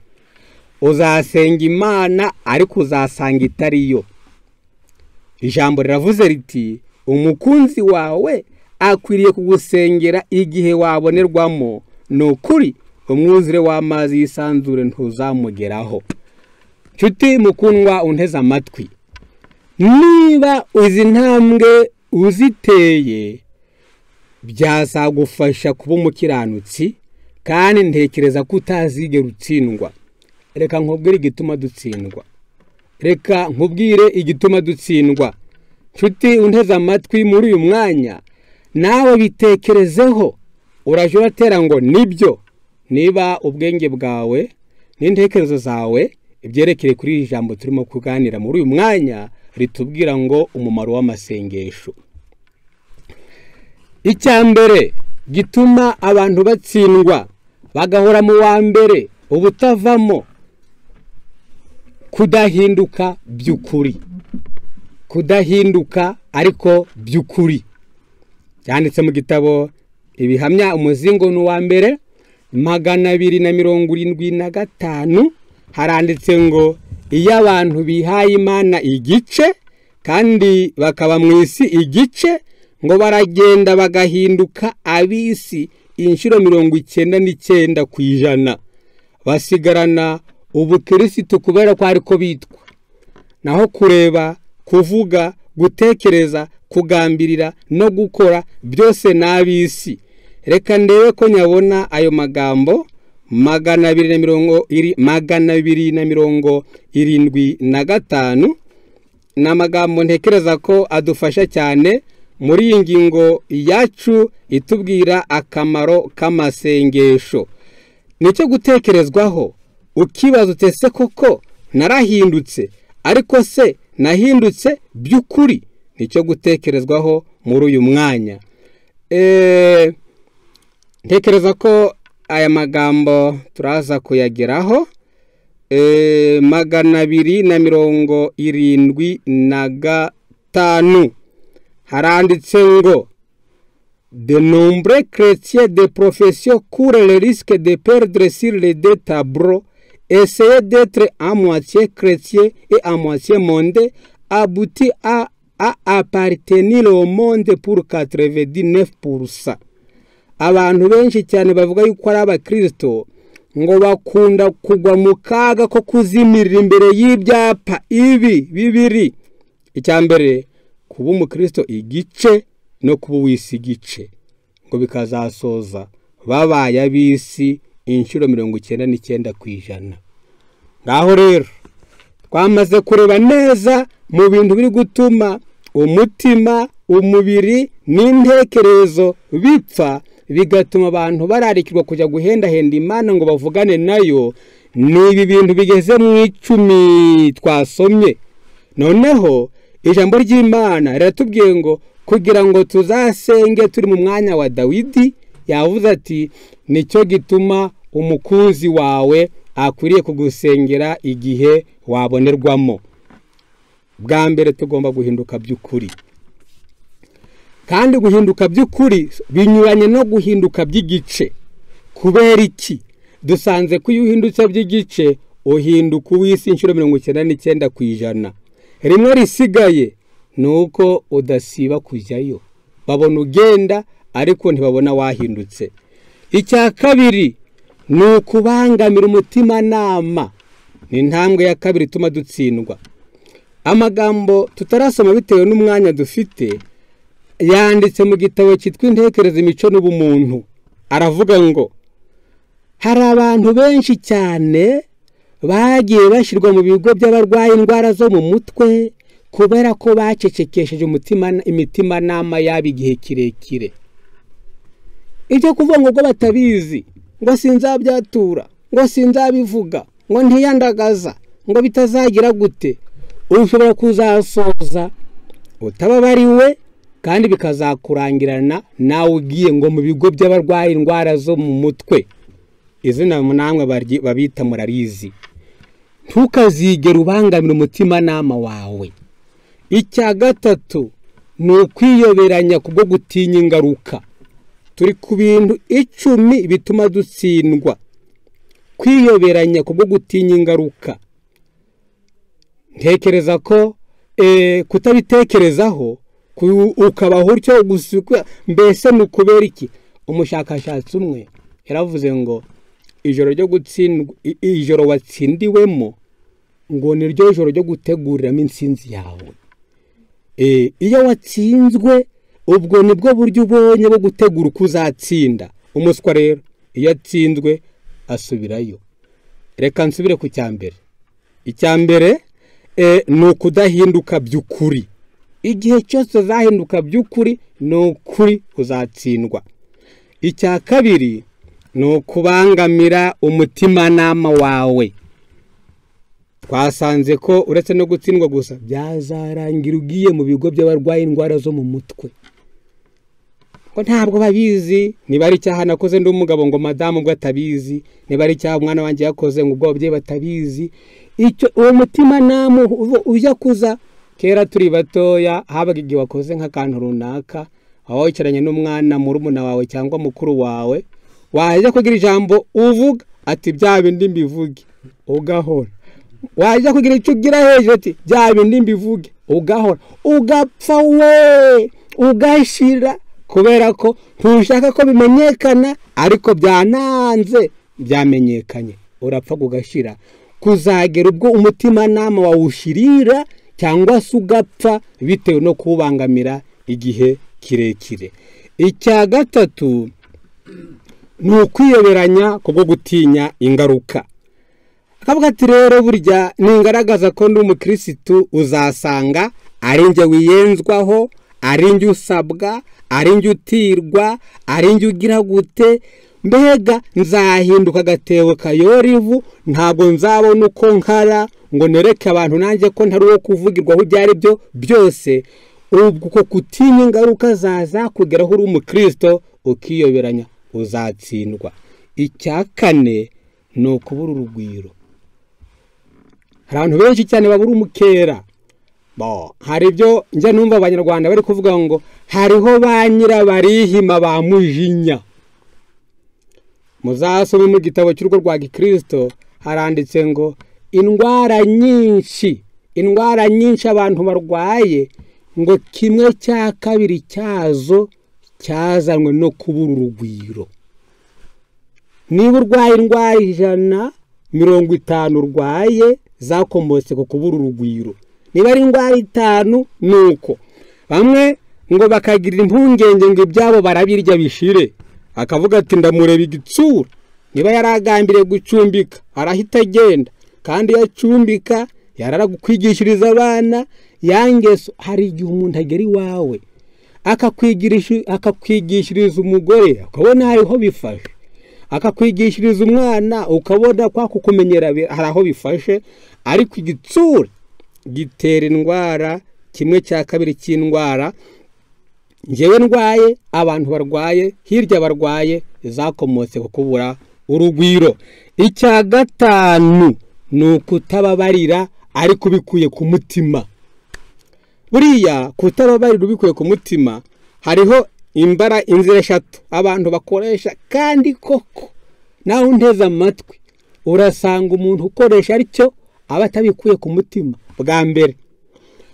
uzasenga Imana ariko uzasanga itariyo. Ijambo riravuze riti umukunzi wawe akwiriye kugusengera igihe wabonerwamo, ni ukuri umwuzure w'amazi yisanzure ntuzamugeraho. Nshuti mukundwa unteze amatwi, niba izi ntambwe uziteye byazagufasha kuba umukiranutsi, kandi ntekereza ko utazigera utsindwa. Reka nkubwire igituma dutsindwa, reka nkubwire igituma dutsindwa. Nshuti unteze amatwi muri uyu mwanya, nawe bitekerezeho, uraje uratera ngo nibyo. Niba ubwenge bwawe n'intekerezo zawe ibyerekeye kuri iri jambo turimo kuganira muri uyu mwanya ritubwira ngo umumaro w'amasengesho. Icya mbere gituma abantu batsindwa bagahora mu wa mbere ubutavamo, kudahinduka by'ukuri, kudahinduka ariko by'ukuri. Byanditse mu gitabo Ibihamya umuzingo ni uwa mbere 275, haranditse ngo iyo abantu bihaye Imana igice kandi bakaba mu isi igice, ngo baragenda bagahinduka ab'isi inshuro 99%, basigarana ubukirisitu kubera ko ariko bitwa. Naho kureba, kuvuga, gutekereza, kugambirira no gukora byose n'ab'isi. Reka ndebe ko nyabona ayo magambo 275, ni amagambo ntekereza ko adufasha cyane muri iyi ngingo yacu itubwira akamaro k'amasengesho. Nicyo gutekerezwaho, ukibaza utese koko narahindutse, ariko se nahindutse by'ukuri? Nicyo gutekerezwaho muri uyu mwanya. Ntekereza ko aya magambo turaza kuyageraho. 275, haranditse ngo de nombreux chrétiens de profession courent le risque de perdre sur les deux tableaux. Essayer d'être à moitié chrétien et à moitié mondain aboutit à appartenir au monde pour 99%. Abantu benshi cyane bavuga yuko ari abakristo ngo bakunda kugwa mu kaga ko kuzimirira imbere y'ibyapa ibi bibiri. Icya mbere, kuba umukristo igice no kuba uw'isi igice, ngo bikazasoza babaye ab'isi inshuro 99%. Ngaho rero twamaze kureba neza mu bintu biri gutuma umutima, umubiri n'intekerezo bipfa, bigatuma abantu bararikirwa kujya guhendahenda Imana ngo bavugane nayo. Ni ibi bintu bigeze mu 10 twasomye. Noneho ijambo ry'Imana riratubwiye ngo kugira ngo tuzasenge turi mu mwanya wa Dawidi, yavuze ati nicyo gituma umukunzi wawe akwiriye kugusengera igihe wabonerwamo. Bwa mbere tugomba guhinduka by'ukuri, kandi guhinduka by'ukuri binyuranye no guhinduka by'igice. Kubera iki? Dusanze ko iyo uhindutse by'igice uhinduka uw'isi inshuro 99%. Rimwe risigaye ni uko udasiba kujyayo, babona ugenda ariko ntibabona wahindutse. Icya kabiri ni ukubangamira umutimanama, ni intambwe ya kabiri ituma dutsindwa. Amagambo tutarasoma bitewe n'umwanya dufite yanditse mu gitabo cyitwa Intekerezo, Imico n'Ubumuntu. Aravuga ngo hari abantu benshi cyane bagiye bashyirwa mu bigo by'abarwaye indwara zo mu mutwe kubera ko bacecekesheje imitimanama yabo igihe kirekire. Ibyo kuvuga ngo ubwo batabizi, ngo sinzabyatura, ngo sinzabivuga, ngo ntiyandagaza, ngo bitazagira gute, ushobora kuzasoza utababariwe kandi bikazakurangirana nawe ugiye ngo mu bigo by'abarwaye indwara zo mu mutwe. Izina namwe babita murarizi. Ntukazigere ubangamira umutimanama wawe. Icya gatatu ni ukwiyoberanya kubwo gutinya ingaruka. Turi ku bintu 10 bituma dutsindwa. Kwiyoberanya kubwo gutinya ingaruka. Ntekereza ko kutabitekerezaho ukabaho utyo gusa, mbese ni ukubera iki? Umushakashatsi umwe yaravuze ngo ijoro ryo gutsindwa, ijoro watsindiwemo ngo ni ryo joro ryo guteguriramo intsinzi yawe. Iyo watsinzwe ubwo nibwo buryo ubonye bwo gutegura uko uzatsinda. Umuswa rero iyo atsinzwe asubirayo. Reka nsubire ku cya mbere. Icya mbere ni ukudahinduka by'ukuri. Igihe cyose uzahinduka by'ukuri ni ukuri uzatsindwa. Icya kabiri ni ukubangamira umutimanama wawe. Twasanze ko uretse no gutsindwa gusa byazarangira ugiye mu bigo by'abarwaye indwara zo mu mutwe. Ko ntabwo babizi, niba ari icyaha nakoze ndi umugabo ngo madamu ubwo atabizi, niba ari icyaha umwana wanjye yakoze ngo ubwo ababyeyi batabizi. Icyo uwo mutimanama ujya kuza. Kera turi batoya habaga igihe wakoze nk'akantu runaka, aho wicaranye n'umwana murumuna wawe cyangwa mukuru wawe, wajya kugira ijambo uvuga ati bya bindi mbivuge, ugahora. Wajya kugira icyo ugira hejuru ati bya bindi mbivuge, ugahora. Ugapfa we, ugashira, kubera ko ntushaka ko bimenyekana, ariko byananze byamenyekanye. Urapfa ugashira kuzagera ubwo umutimanama wawushirira cyangwa se ugapfa bitewe no kubangamira igihe kirekire. Icya gatatu ni ukwiyoberanya kubwo gutinya ingaruka. Akavuga ati rero burya ningaragaza ko ndi umukirisitu uzasanga ari njye wiyenzwaho, ari njye usabwa, ari njye utirwa, ari njye ugira gute, mbega nzahinduka agatebo kayora ivu, ntabwo nzabona uko nkara ngo nereke abantu nanjye ko ntari uwo kuvugirwaho ibyo ari byo byose. Ubwo uko gutinya ingaruka zaza kugeraho uri umukristo ukiyoberanya uzatsindwa. Icya kane ni ukubura urugwiro. Hari abantu benshi cyane babura umukera. Hari ibyo njya numva abanyarwanda bari kuvuga ngo hariho ba nyirabarihima ba mujinya. Muzasome mu gitabo cy'urugo rwa Gikristo haranditse ngo indwara nyinshi abantu barwaye ngo 1/2 cyazo cyazanwe no kubura urugwiro. Niba urwaye indwara 150 urwaye zakomotse ku kubura urugwiro. Niba ari indwara 5 nuko bamwe ngo bakagira impungenge ngo ibyabo barabirya bishire, akavuga ati ndamureba igitsura. Niba yaragambiriye gucumbika arahita agenda, kandi yacumbika yarara kwigishiriza abana yangeso. Hari igihe umuntu agera iwawe akakwigishiriza umugore ukabona hariho bifashe, akakwigishiriza umwana ukabona kwa kukumenyera hari aho bifashe, ariko igitsura gitera indwara. 1/2 cy'indwara njyewe ndwaye, abantu barwaye hirya barwaye zakomotse ku kubura urugwiro. Icya gatanu ni ukutababarira ariko ubikuye ku mutima. Buriya kutababarira ubikuye ku mutima hariho inzira eshatu abantu bakoresha, kandi koko nawe unteze amatwi urasanga umuntu ukoresha aricyo aba atabikuye ku mutima. Bwa mbere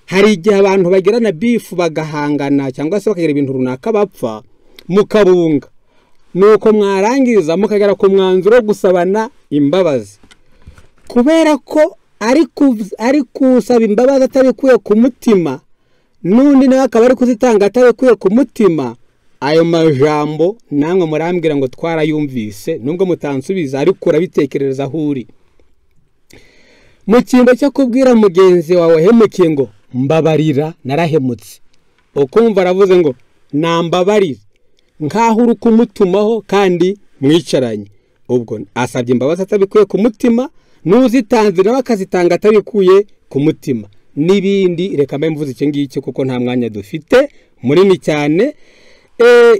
hari igihe abantu bagirana bifu bagahangana cyangwa se bakagira ibintu runaka bapfa mukabunga, nuko mwarangiza mukagera ku mwanzuro wo gusabana imbabazi. Kubera ko Ari kusaba imbabazi atabikuye ku mutima, n'undi nawe akaba ari kuzitanga atabikuye ku mutima. Ayo majambo namwe murambwira ngo twarayumvise, nubwo mutansubiza ariko urabitekerereza aho uri. Mu cyimbo cyo kubwira mugenzi wawe wahemukiye ngo mbabarira narahemutse, ukumva aravuze ngo nambabarire, nkaho uri kumutumaho kandi mwicaranye. Ubwo asabye imbabazi atabikuye ku mutima, n'uzitanze nawe akazitanga atabikuye ku mutima. N'ibindi reka mbe mvuze icyo ngicyo kuko nta mwanya dufite munini cyane.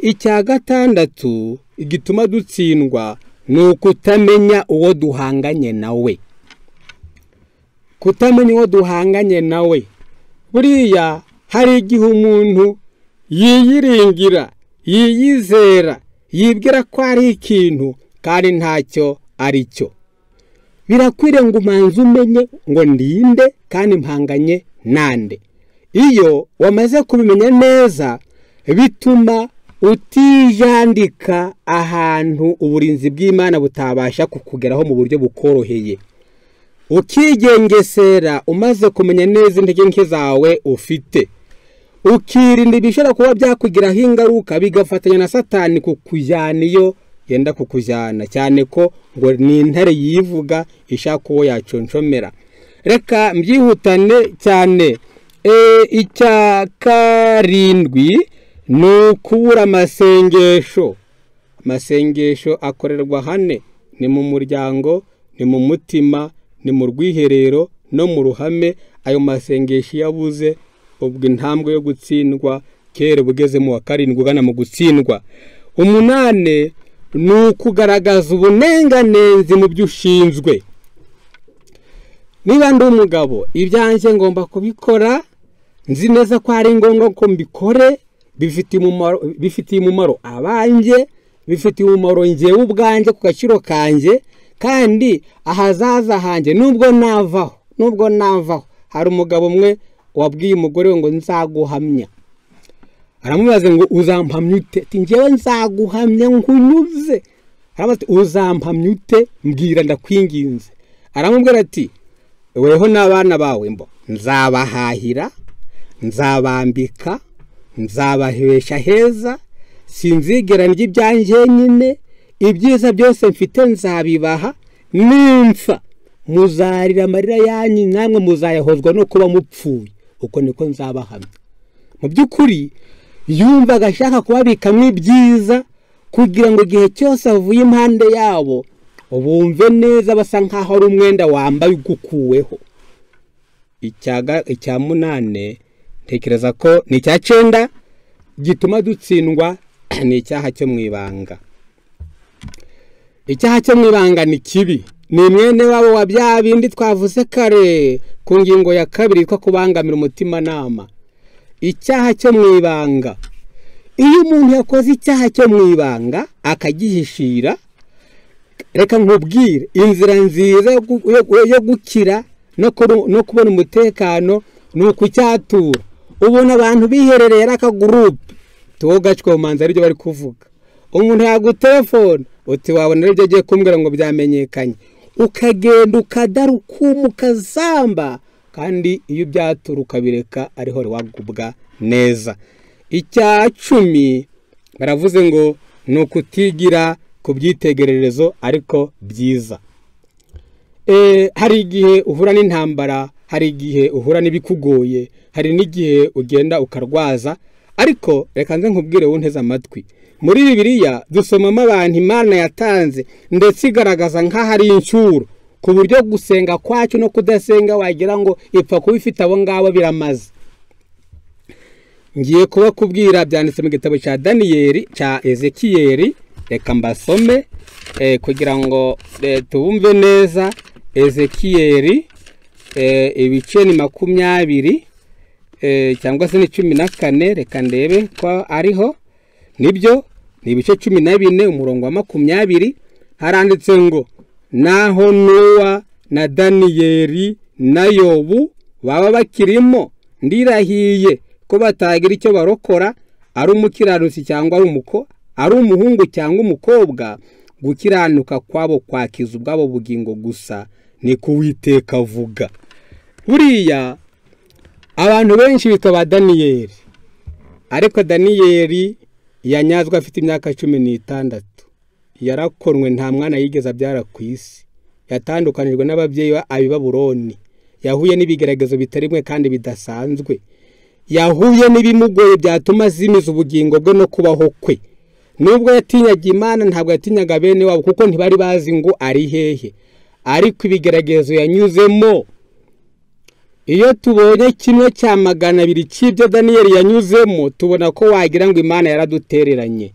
Icya gatandatu igituma dutsindwa ni ukutamenya uwo duhanganye nawe. Kutamenya uwo duhanganye nawe, buriya hari igihe umuntu yiyiringira, yiyizera, yibwira ko ari ikintu kandi ntacyo ari cyo. Birakwiriye ngo umanze umenye ngo ndinde kandi mpanganye nande. Iyo wamaze kubimenya neza bituma utijandika ahantu uburinzi bw'Imana butabasha kukugeraho mu buryo bukoroheye. Ukigengesera umaze kumenya neza intege nke zawe ufite, ukirinda ibishobora kuba byakugiraho ingaruka bigafatanya na Satani kukujyana iyo yenda kukujyana, cyane ko ngo ni intare yivuga ishaka uwo yaconshomera. Reka mbyihutane cyane. Icya karindwi ni ukubura amasengesho. Amasengesho akorerwa hane: ni mu muryango, ni mu mutima, ni mu rwiherero no mu ruhame. Ayo masengesho yabuze, ubwo intambwe yo gutsindwa kera bugeze mu wa karindwi ugana mu gutsindwa. 8 ni ukugaragaza ubunenganenzi mu byo ushinzwe. Niba ndi umugabo, ibyanjye ngomba kubikora, nzi neza ko ari ngombwa ko mbikore, bifitiye umumaro abanjye, bifitiye umumaro njyewe ubwanjye ku gaciro kanjye, kandi ahazaza hanjye nubwo navaho. Hari umugabo umwe wabwiye umugore we ngo nzaguhamya. Aramubaza ngo uzampamya ute? Ati njyewe nzaguhamya nkunyuze. Aramubaza ati uzampamya ute? Mbwira ndakwinginze. Aramubwira ati weho n'abana bawe mbo nzabahahira, nzabambika, nzabahesha heza, sinzigera ndya ibyanjye nyine, ibyiza byose mfite nzabibaha, nimpfa muzarira amarira yanyu namwe muzayahozwa no kuba mupfuye, uko niko nzabahamya. Mu by'ukuri yumvaga ashaka kubabikamo ibyiza kugira ngo igihe cyose avuye impande yabo bumve neza, basa nkaho ari umwenda wambaye ugukuweho. Icya 8 ntekereza ko ni icya 9 gituma dutsindwa, ni icyaha cyo mu ibanga. Icyaha cyo mu ibanga ni kibi, ni mwene wabo wa bya bindi twavuze kare ku ngingo ya 2 yitwa kubangamira umutimanama. Icyaha cyo mu ibanga, iyo umuntu yakoze icyaha cyo mu ibanga akagihishira, reka nkubwire inzira nziza yo gukira no kubona umutekano ni ukucyatura. Ubona abantu biherereye ari akagurupe tuwo gacwa umanza aribyo bari kuvuga. Umuntu yagutelefone uti wabona aribyo agiye kumbwira ngo byamenyekanye, ukagenda ukadaruka ukazamba, kandi iyo ubyatura ukabireka ariho wagubwa neza. Icya 10 baravuze ngo ni ukutigira ku byitegererezo ariko byiza. Hari igihe uhura n'intambara, hari igihe uhura n'ibikugoye, hari n'igihe ugenda ukarwaza, ariko reka nze nkubwire wunteze amatwi. Muri Bibiliya dusomamo abantu Imana yatanze ndetse igaragaza nk'aho ari incyuro, ku buryo gusenga kwacu no kudasenga wagira ngo ipfa kuba ifite abo ngabo biramaze. Ngiye kubakubwira byanditse mu gitabo cya Daniyeli, cya Ezekiyeli. Reka mbasome kugira ngo tubumve neza. Ezekiyeli ibice ni 20 cyangwa se ni 14, reka ndebe ko ariho. Nibyo ni ibice 14 umurongo wa 20, haranditse ngo naho Nowa na Daniyeli na Yobu baba bakirimo, ndirahiye ko batagira icyo barokora, ari umukiranutsi cyangwa ari umuhungu cyangwa umukobwa, gukiranuka kwabo kwakiza ubwabo bugingo gusa, Ni kuwiteka avuga. Buriya abantu benshi bitwa ba Daniyeli, ariko Daniyeli yanyazwe afite imyaka 16. Yarakonwe, nta mwana yigeze abyara ku isi. Yatandukanijwe n'ababyeyi ab'i Babuloni. Yahuye n'ibigeragezo bitari bimwe kandi bidasanzwe. Yahuye n'ibimugoye byatuma azimiza ubugingo bwe no kubaho kwe. Nubwo yatinyaga Imana, ntabwo yatinyaga bene wabo, kuko ntibari bazi ngo ari hehe. Ariko ibigeragezo yanyuzemo, iyo tubonye 1/200 cy'ibyo Daniyeli yanyuzemo, tubona ko wagira ngo Imana yaradutereranye.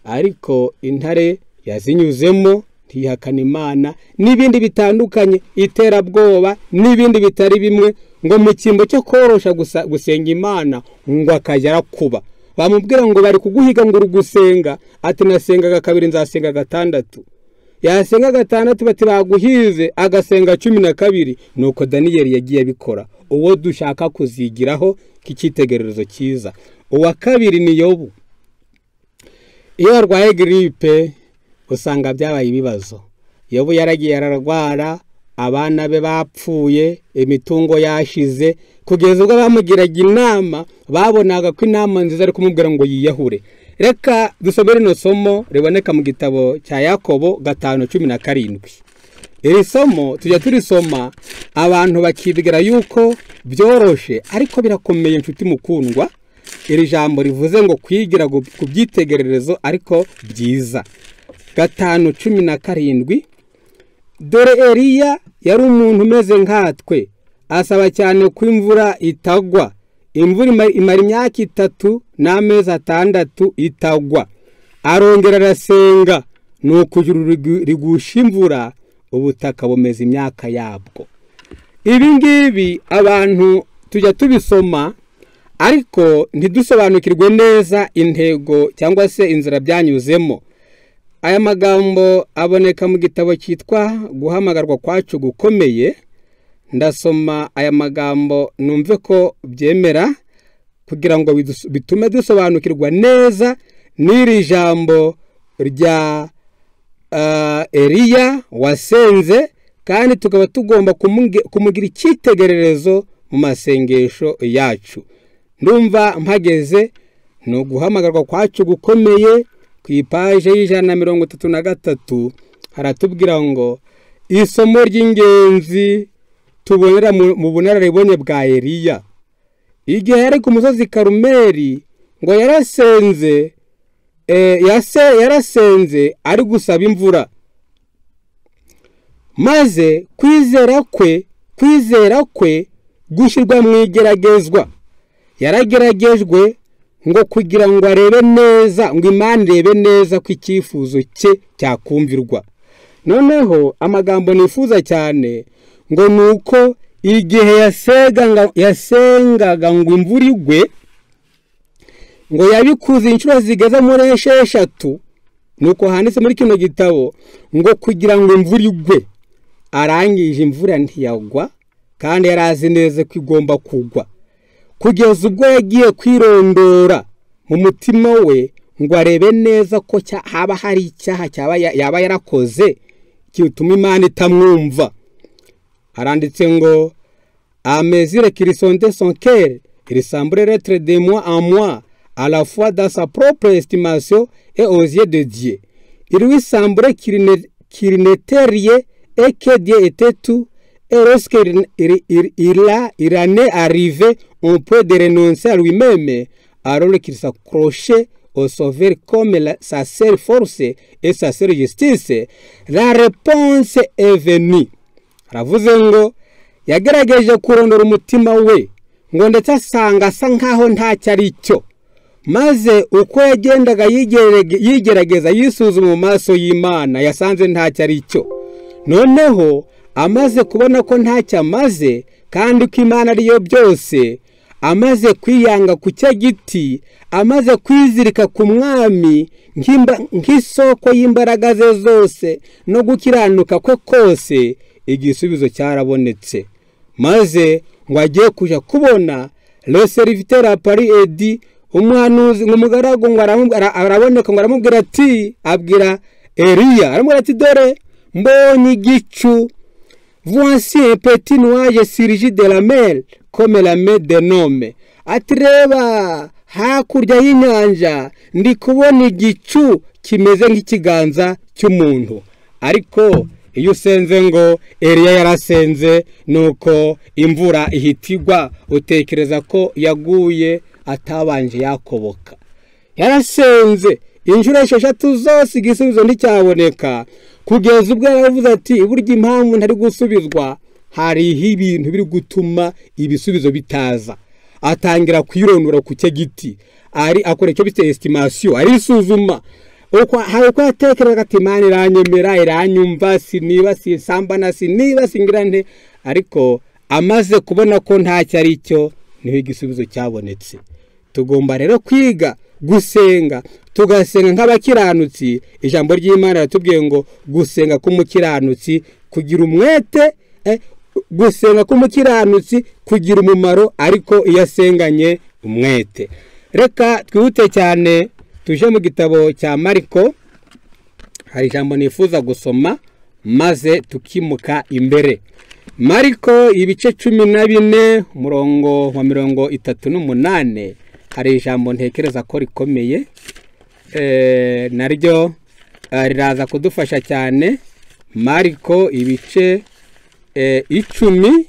Ariko intare yazinyuzemo ntihakana Imana, n'ibindi bitandukanye, iterabwoba n'ibindi bitari bimwe, ngo mu cyimbo cyo korosha gusenga Imana ngo akajya arakuba. Bamubwira ngo bari kuguhiga ngo uri gusenga, ati nasengaga 2 nzasenga 6. Yasenga 6 bati baguhize, agasenga 12. Nuko Daniyeli yagiye abikora. Uwo dushaka kuzigiraho k'icyitegererezo cyiza. Uwa kabiri ni Yobu. Iyo arwaye gripe usanga byabaye ibibazo. Yobu yaragiye ararwara, abana be bapfuye, imitungo yashize, kugeza ubwo bamugiraga inama babonaga ko inama nziza ari kumubwira ngo yiyahure. Reka dusome rino somo riboneka mu gitabo cya Yakobo 5:17. Iri somo tujya turisoma abantu bakibwira yuko byoroshe, ariko birakomeye inshuti mukundwa. Iri jambo rivuze ngo kwigira ku byitegererezo ariko byiza. 5:17. Dore Eliya yari umuntu umeze nkatwe, asaba cyane ko imvura itagwa. Imvura imara imyaka 3 n'amezi 6 itagwa. Arongera arasenga, nuko ijuru rigusha imvura, ubutaka bumeza imyaka yabwo. Ibi ngibi abantu tujya tubisoma, ariko ntidusobanukirwe neza intego cyangwa se inzira byanyuzemo. Aya magambo aboneka mu gitabo cyitwa Guhamagarwa Kwacu Gukomeye. Ndasoma aya magambo numve ko byemera, kugira ngo bitume dusobanukirwa neza n'iri jambo rya Eliya wasenze, kandi tukaba tugomba kumugira icyitegererezo mu masengesho yacu. Ndumva mpageze no guhamagarwa kwacu gukomeye. Ku ipaje y'133 haratubwira ngo isomo ry'ingenzi tubonera mu bunararibonye bwa Eliya. Igihe yari ku musozi Karumeli, ngo yarasenze, yarasenze ari gusaba imvura, maze kwizera kwe gushyirwa mu igeragezwa. Yarageragejwe ngo kugira ngo arebe neza, ngo Imana irebe neza ko icyifuzo cye cyakumvirwa. Noneho amagambo nifuza cyane ngo nuko igihe yasengaga ngo imvura igwe, ngo yabikuze inshuro zigeze muri 6, nuko handitse muri kino gitabo ngo kugira ngo imvura igwe. Arangije imvura ntiyagwa, kandi yarazi neza ko igomba kugwa, kugeza ubwo yagiye kwirondora mu mutima we ngo arebe neza ko haba hari icyaha yaba yarakoze gituma Imana itamwumva. Haranditse ngo à mesure qu'il sondait son cœur, il semblait être de mois en mois, à la fois dans sa propre estimation et aux yeux de Dieu. Il lui semblait qu'il n'était rien et que Dieu était tout. Et lorsqu'il il en est arrivé au point de renoncer à lui-même, alors qu'il s'accrochait au Sauveur comme sa seule force et sa seule justice, la réponse est venue. Aravuze ngo yagerageje kurondora umutima we, ngo ndetse asanga asa nkaho ntacyo ari cyo. Maze uko yagendaga yigerageza yisuzuma mu maso y'Imana, yasanze ntacyo ari cyo. Noneho amaze kubona ko ntacyo amaze, kandi ko Imana ariyo byose, amaze kwiyanga ku cya giti, amaze kwizirika ku mwami nk'isoko y'imbaraga ze zose no gukiranuka kwe kose, igisubizo cyarabonetse. Maze ngo agiye kuja kubona le serviteur apparut et dit, umuhanuzi umugaragu ngo araboneka ngo aramubwira ati, abwira Eliya aramubwira ati, dore mbonye igicu Voici un petit nuage surgit de la mer comme la main d'un homme. Ati reba hakurya y'inyanja ndi kubona igicu kimeze nk'ikiganza cy'umuntu. Ariko iyo usenze ngo Eliya yarasenze nuko imvura ihitigwa, utekereza ko yaguye atabanje yakoboka. Yarasenze inshuro 6 zose igisubizo nticyaboneka, kugeza ubwo yaravuze ati burya impamvu ntari gusubizwa hariho ibintu biri gutuma ibisubizo bitaza. Atangira kwironora ku cye giti, ari akora icyo bita estimation, arisuzuma uko hari uko yatekerezaga ati Imana iranyemera, iranyumva, siniba sinsambana, siniba singira nte. Ariko amaze kubona ko ntacyo ari cyo, niho igisubizo cyabonetse. Tugomba rero kwiga gusenga, tugasenga nk'abakiranutsi. Ijambo ry'Imana riratubwiye ngo gusenga k'umukiranutsi kugira umwete, gusenga k'umukiranutsi kugira umumaro, ariko iyo asenganye umwete. Reka twihute cyane tuje mu gitabo cya Mariko, hari ijambo nifuza gusoma maze tukimuka imbere. Mariko ibice 14 umurongo wa 38, hari ijambo ntekereza ko rikomeye, naryo riraza kudufasha cyane. Mariko ibice 10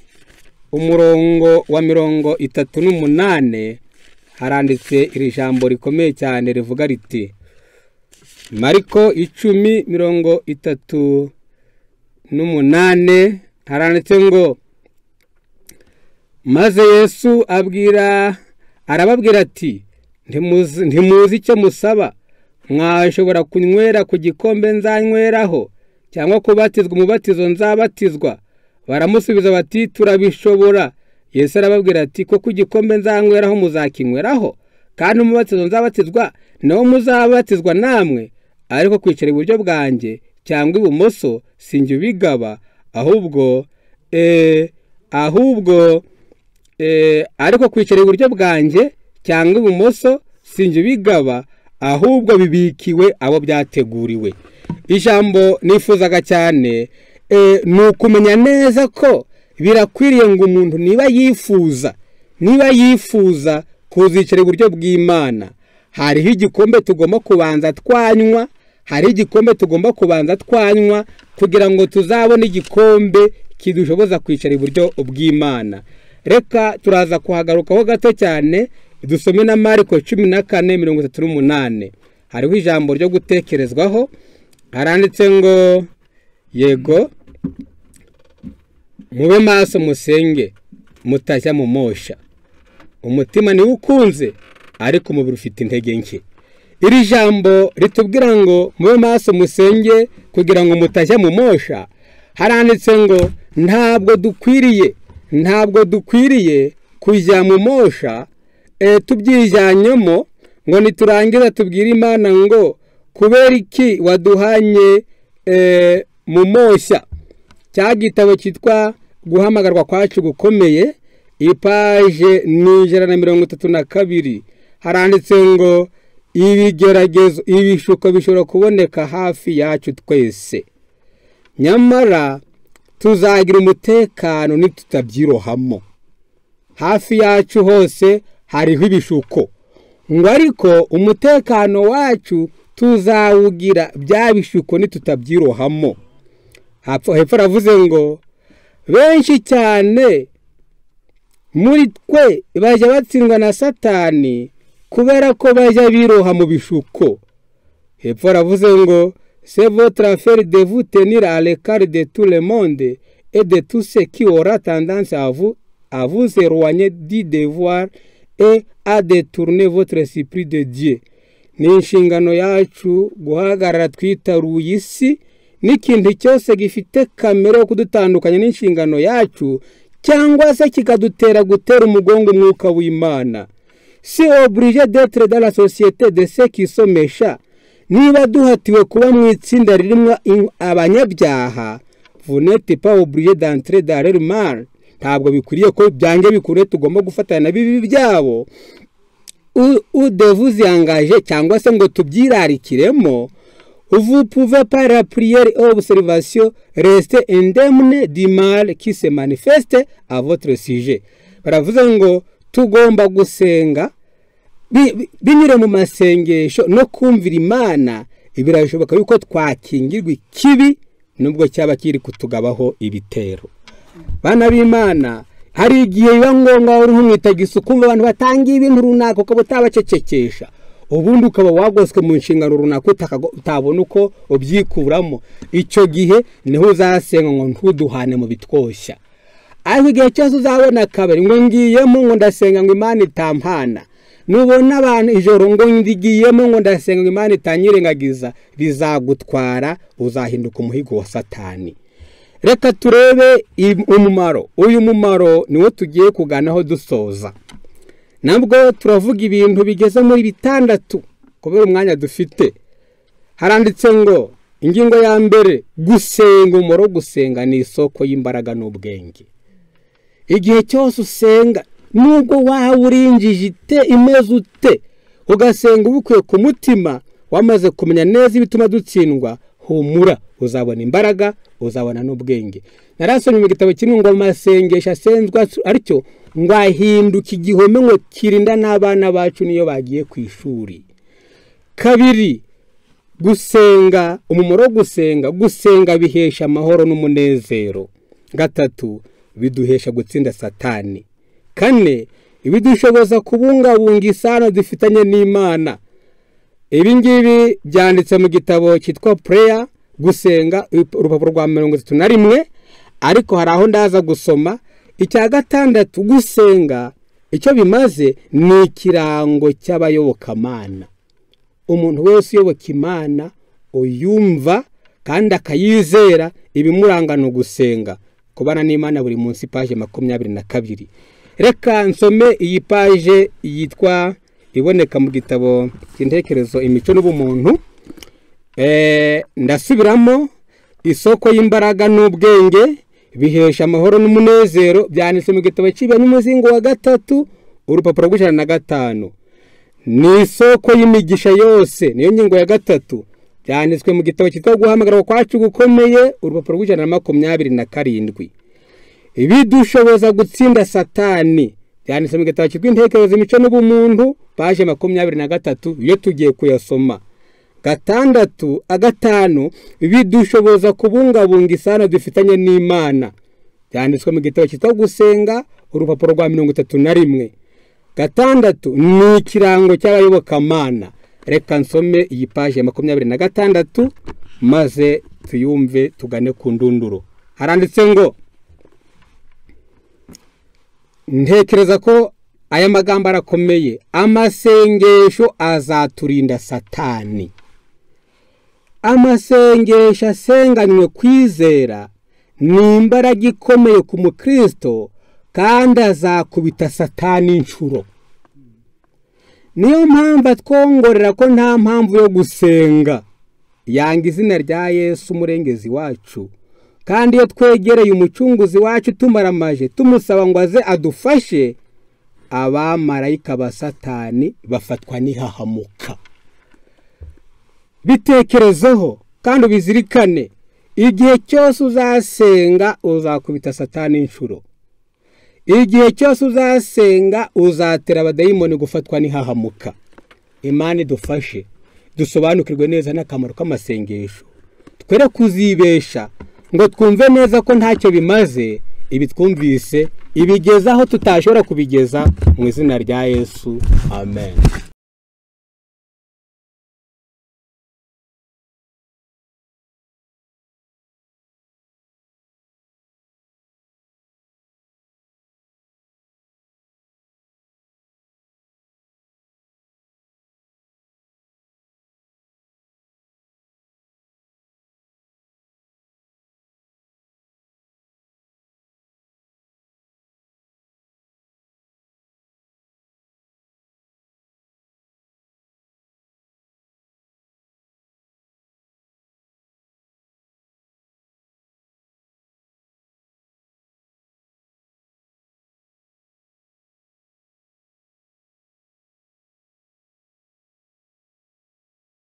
umurongo wa 38, haranditse iri jambo rikomeye cyane rivuga riti, Mariko 10:38, haranditse ngo maze Yesu arababwira ati ntimuzi icyo musaba, mwashobora kunywera ku gikombe nzanyweraho, cyangwa kubatizwa umubatizo nzabatizwa? Baramusubiza bati turabishobora. Yesu arababwira ati koko igikombe nzanyweraho muzakinyweraho, kandi umubatizo nzabatizwa nawo muzabatizwa namwe, ariko kwicara iburyo bwanjye cyangwa ibumoso sinjye ubigaba, ahubwo ariko kwicara iburyo bwanjye cyangwa ibumoso sinjye ubigaba, ahubwo bibikiwe abo byateguriwe. Ijambo nifuzaga cyane ni ukumenya neza ko birakwiriye ngo umuntu niba yifuza kuzicara iburyo bw'Imana, hariho igikombe tugomba kubanza twanywa, hari igikombe tugomba kubanza twanywa kugira ngo tuzabone igikombe kidushoboza kwicara iburyo bw'Imana. Reka turaza kuhagarukaho gato cyane, dusome na Mariko 14:38. Hariho ijambo ryo gutekerezwaho, haranditse ngo yego mube maso musenge mutajya mu mosha, umutima niwo ukunze ariko umubiri ufite intege nke. Iri jambo ritubwira ngo mube maso musenge kugira ngo mutajya mu mosha, haranditse ngo ntabwo dukwiriye kujya mu mosha tubyijyanyemo ngo niturangiza tubwire Imana ngo kubera iki waduhanye mu mosha. Cya gitabo cyitwa guhamagarwa kwacu gukomeye, ipaje ni 132, haranditse ngo ibigeragezo ibishuko bishobora kuboneka hafi yacu twese, nyamara tuzagira umutekano nitutabyirohamo. Hafi yacu hose hariho ibishuko, ngo ariko umutekano wacu tuzawugira bya bishuko nitutabyirohamo. Hepfo aravuze ngo benshi cyane muri twe bajya batsindwa na Satani kubera ko bajya biroha mu bishuko. Hepfo aravuze ngo c'est votre affaire de vous tenir à l'écart de tout le monde et de tout ce qui aura tendance à vous éloigner du devoir et à détourner votre esprit de Dieu. Ni inshingano yacu guhagarara twitaruye isi n'ikintu cyose gifite kamere yo kudutandukanya n'inshingano yacu, cyangwa se kikadutera gutera umugongo umwuka w'Imana. Si obligé d'être dans la société de ceux qui sont méchants, niba duhatiwe kuba mu itsinda ririmo abanyabyaha, vous n'êtes pas obligé d'entrer dans leur mal. Ntabwo bikwiriye ko byange bikure tugomba gufatana na bibi byabo, ou de vous engager cyangwa se ngo tubyirarikiremo, Vous pouvez par la prière et observation rester indemne du mal qui se manifeste à votre sujet. Baravuze ngo tugomba gusenga binyure mu masengesho no kumvira Imana, ibirashoboka yuko twakingirwa ikibi nubwo cyaba kiri kutugabaho ibitero. Bana b'Imana, hari igihe biba ngombwa uri nk'umwitagisi ukumva abantu batangiye ibintu runaka ukaba utabacecekesha, ubundi ukaba wagoswe mu nshingano runaka utabona uko ubyikuramo. Icyo gihe niho uzasenga ngo ntuduhane mu bitwoshya. Ariko igihe cyose uzabona akabari ngo ngiyemo ngo ndasenga ngo Imana itampana, nubona abantu ijoro ngo ndigiyemo ngo ndasenga ngo Imana itanyirengagiza, bizagutwara, uzahinduka umuhigo wa Satani. Reka turebe umumaro. Uyu mumaro niwo tugiye kuganaho dusoza. Nabwo turavuga ibintu bigeze muri 6 kubera umwanya dufite. Haranditse ngo ingingo ya mbere, gusenga. Umumaro gusenga ni isoko y'imbaraga n'ubwenge. Igihe cyose usenga, nubwo waba urinjije ite imeze ute, ugasenga ubikuye ku mutima, wamaze kumenya neza ibituma dutsindwa, humura, uzabona imbaraga, uzabona n'ubwenge. Narasomye mu gitabo kimwe ngo amasengesho asenzwa atyo ngo ahinduka igihome ngo kirinda n'abana bacu niyo bagiye ku ishuri. Kabiri, gusenga, umumaro wo gusenga, gusenga bihesha amahoro n'umunezero. Gatatu, biduhesha gutsinda Satani. Kane, ibidushoboza kubungabunga isano dufitanye n'Imana. Ibi ngibi byanditse mu gitabo cyitwa Prayer, gusenga, urupapuro rwa 31, ariko hari aho ndaza gusoma. Icya gatandatu, gusenga icyo bimaze ni ikirango cy'abayobokamana. Umuntu wese uyoboka Imana, uyumva kandi akayizera, ibimuranga ni ugusenga. Kubana n'Imana buri munsi, paje 22. Reka nsome iyi paje yitwa iboneka mu gitabo cy'intekerezo imico n'ubumuntu. Ndasubiramo, isoko y'imbaraga n'ubwenge bihesha amahoro n'umunezero, byanditse mu gitabo cy'Umuzingo wa 3 urupapuro rw'105. Ni isoko y'imigisha yose, niyo ngingo ya 3, byanditswe mu gitabo cyitwa Guhamagarwa kwacu gukomeye, urupapuro rw'127. Ibidushoboza gutsinda Satani, byanditse mu gitabo cyitwa Intekerezo imico n'ubumuntu, paje 23, iyo tugiye kuyasoma. Gatandatu, agatanu, bidushoboza kubungabunga isano dufitanye n'Imana, byanditswe mu gitabo cyitwa Gusenga, urupapuro rwa 31. Gatandatu, ni ikirango cy'abayobokamana. Reka nsome iyi paje 26 maze tuyumve tugane ku ndunduro. Haranditse ngo ntekereza ko aya magambo arakomeye. Amasengesho azaturinda Satani. Amasengesho asenganywe kwizera ni imbaraga ikomeye ku mukristo, kandi azakubita Satani inshuro. Niyo mpamvu atwongorera ko nta mpamvu yo gusenga, yanga izina rya Yesu umurengezi wacu. Kandi iyo twegereye umucunguzi wacu tumaramaje tumusaba ngo aze adufashe, abamarayika ba Satani bafatwa n'ihahamuka. Bitekerezeho kandi ubizirikane, igihe cyose uzasenga uzakubita Satani inshuro. Igihe cyose uzasenga uzatera abadayimoni gufatwa n'ihahamuka. Imana idufashe dusobanukirwe neza n'akamaro k'amasengesho, twere kuzibesha ngo twumve neza ko ntacyo bimaze. Ibi twumvise ibigezaho tutashobora kubigeza, mu izina rya Yesu, amen.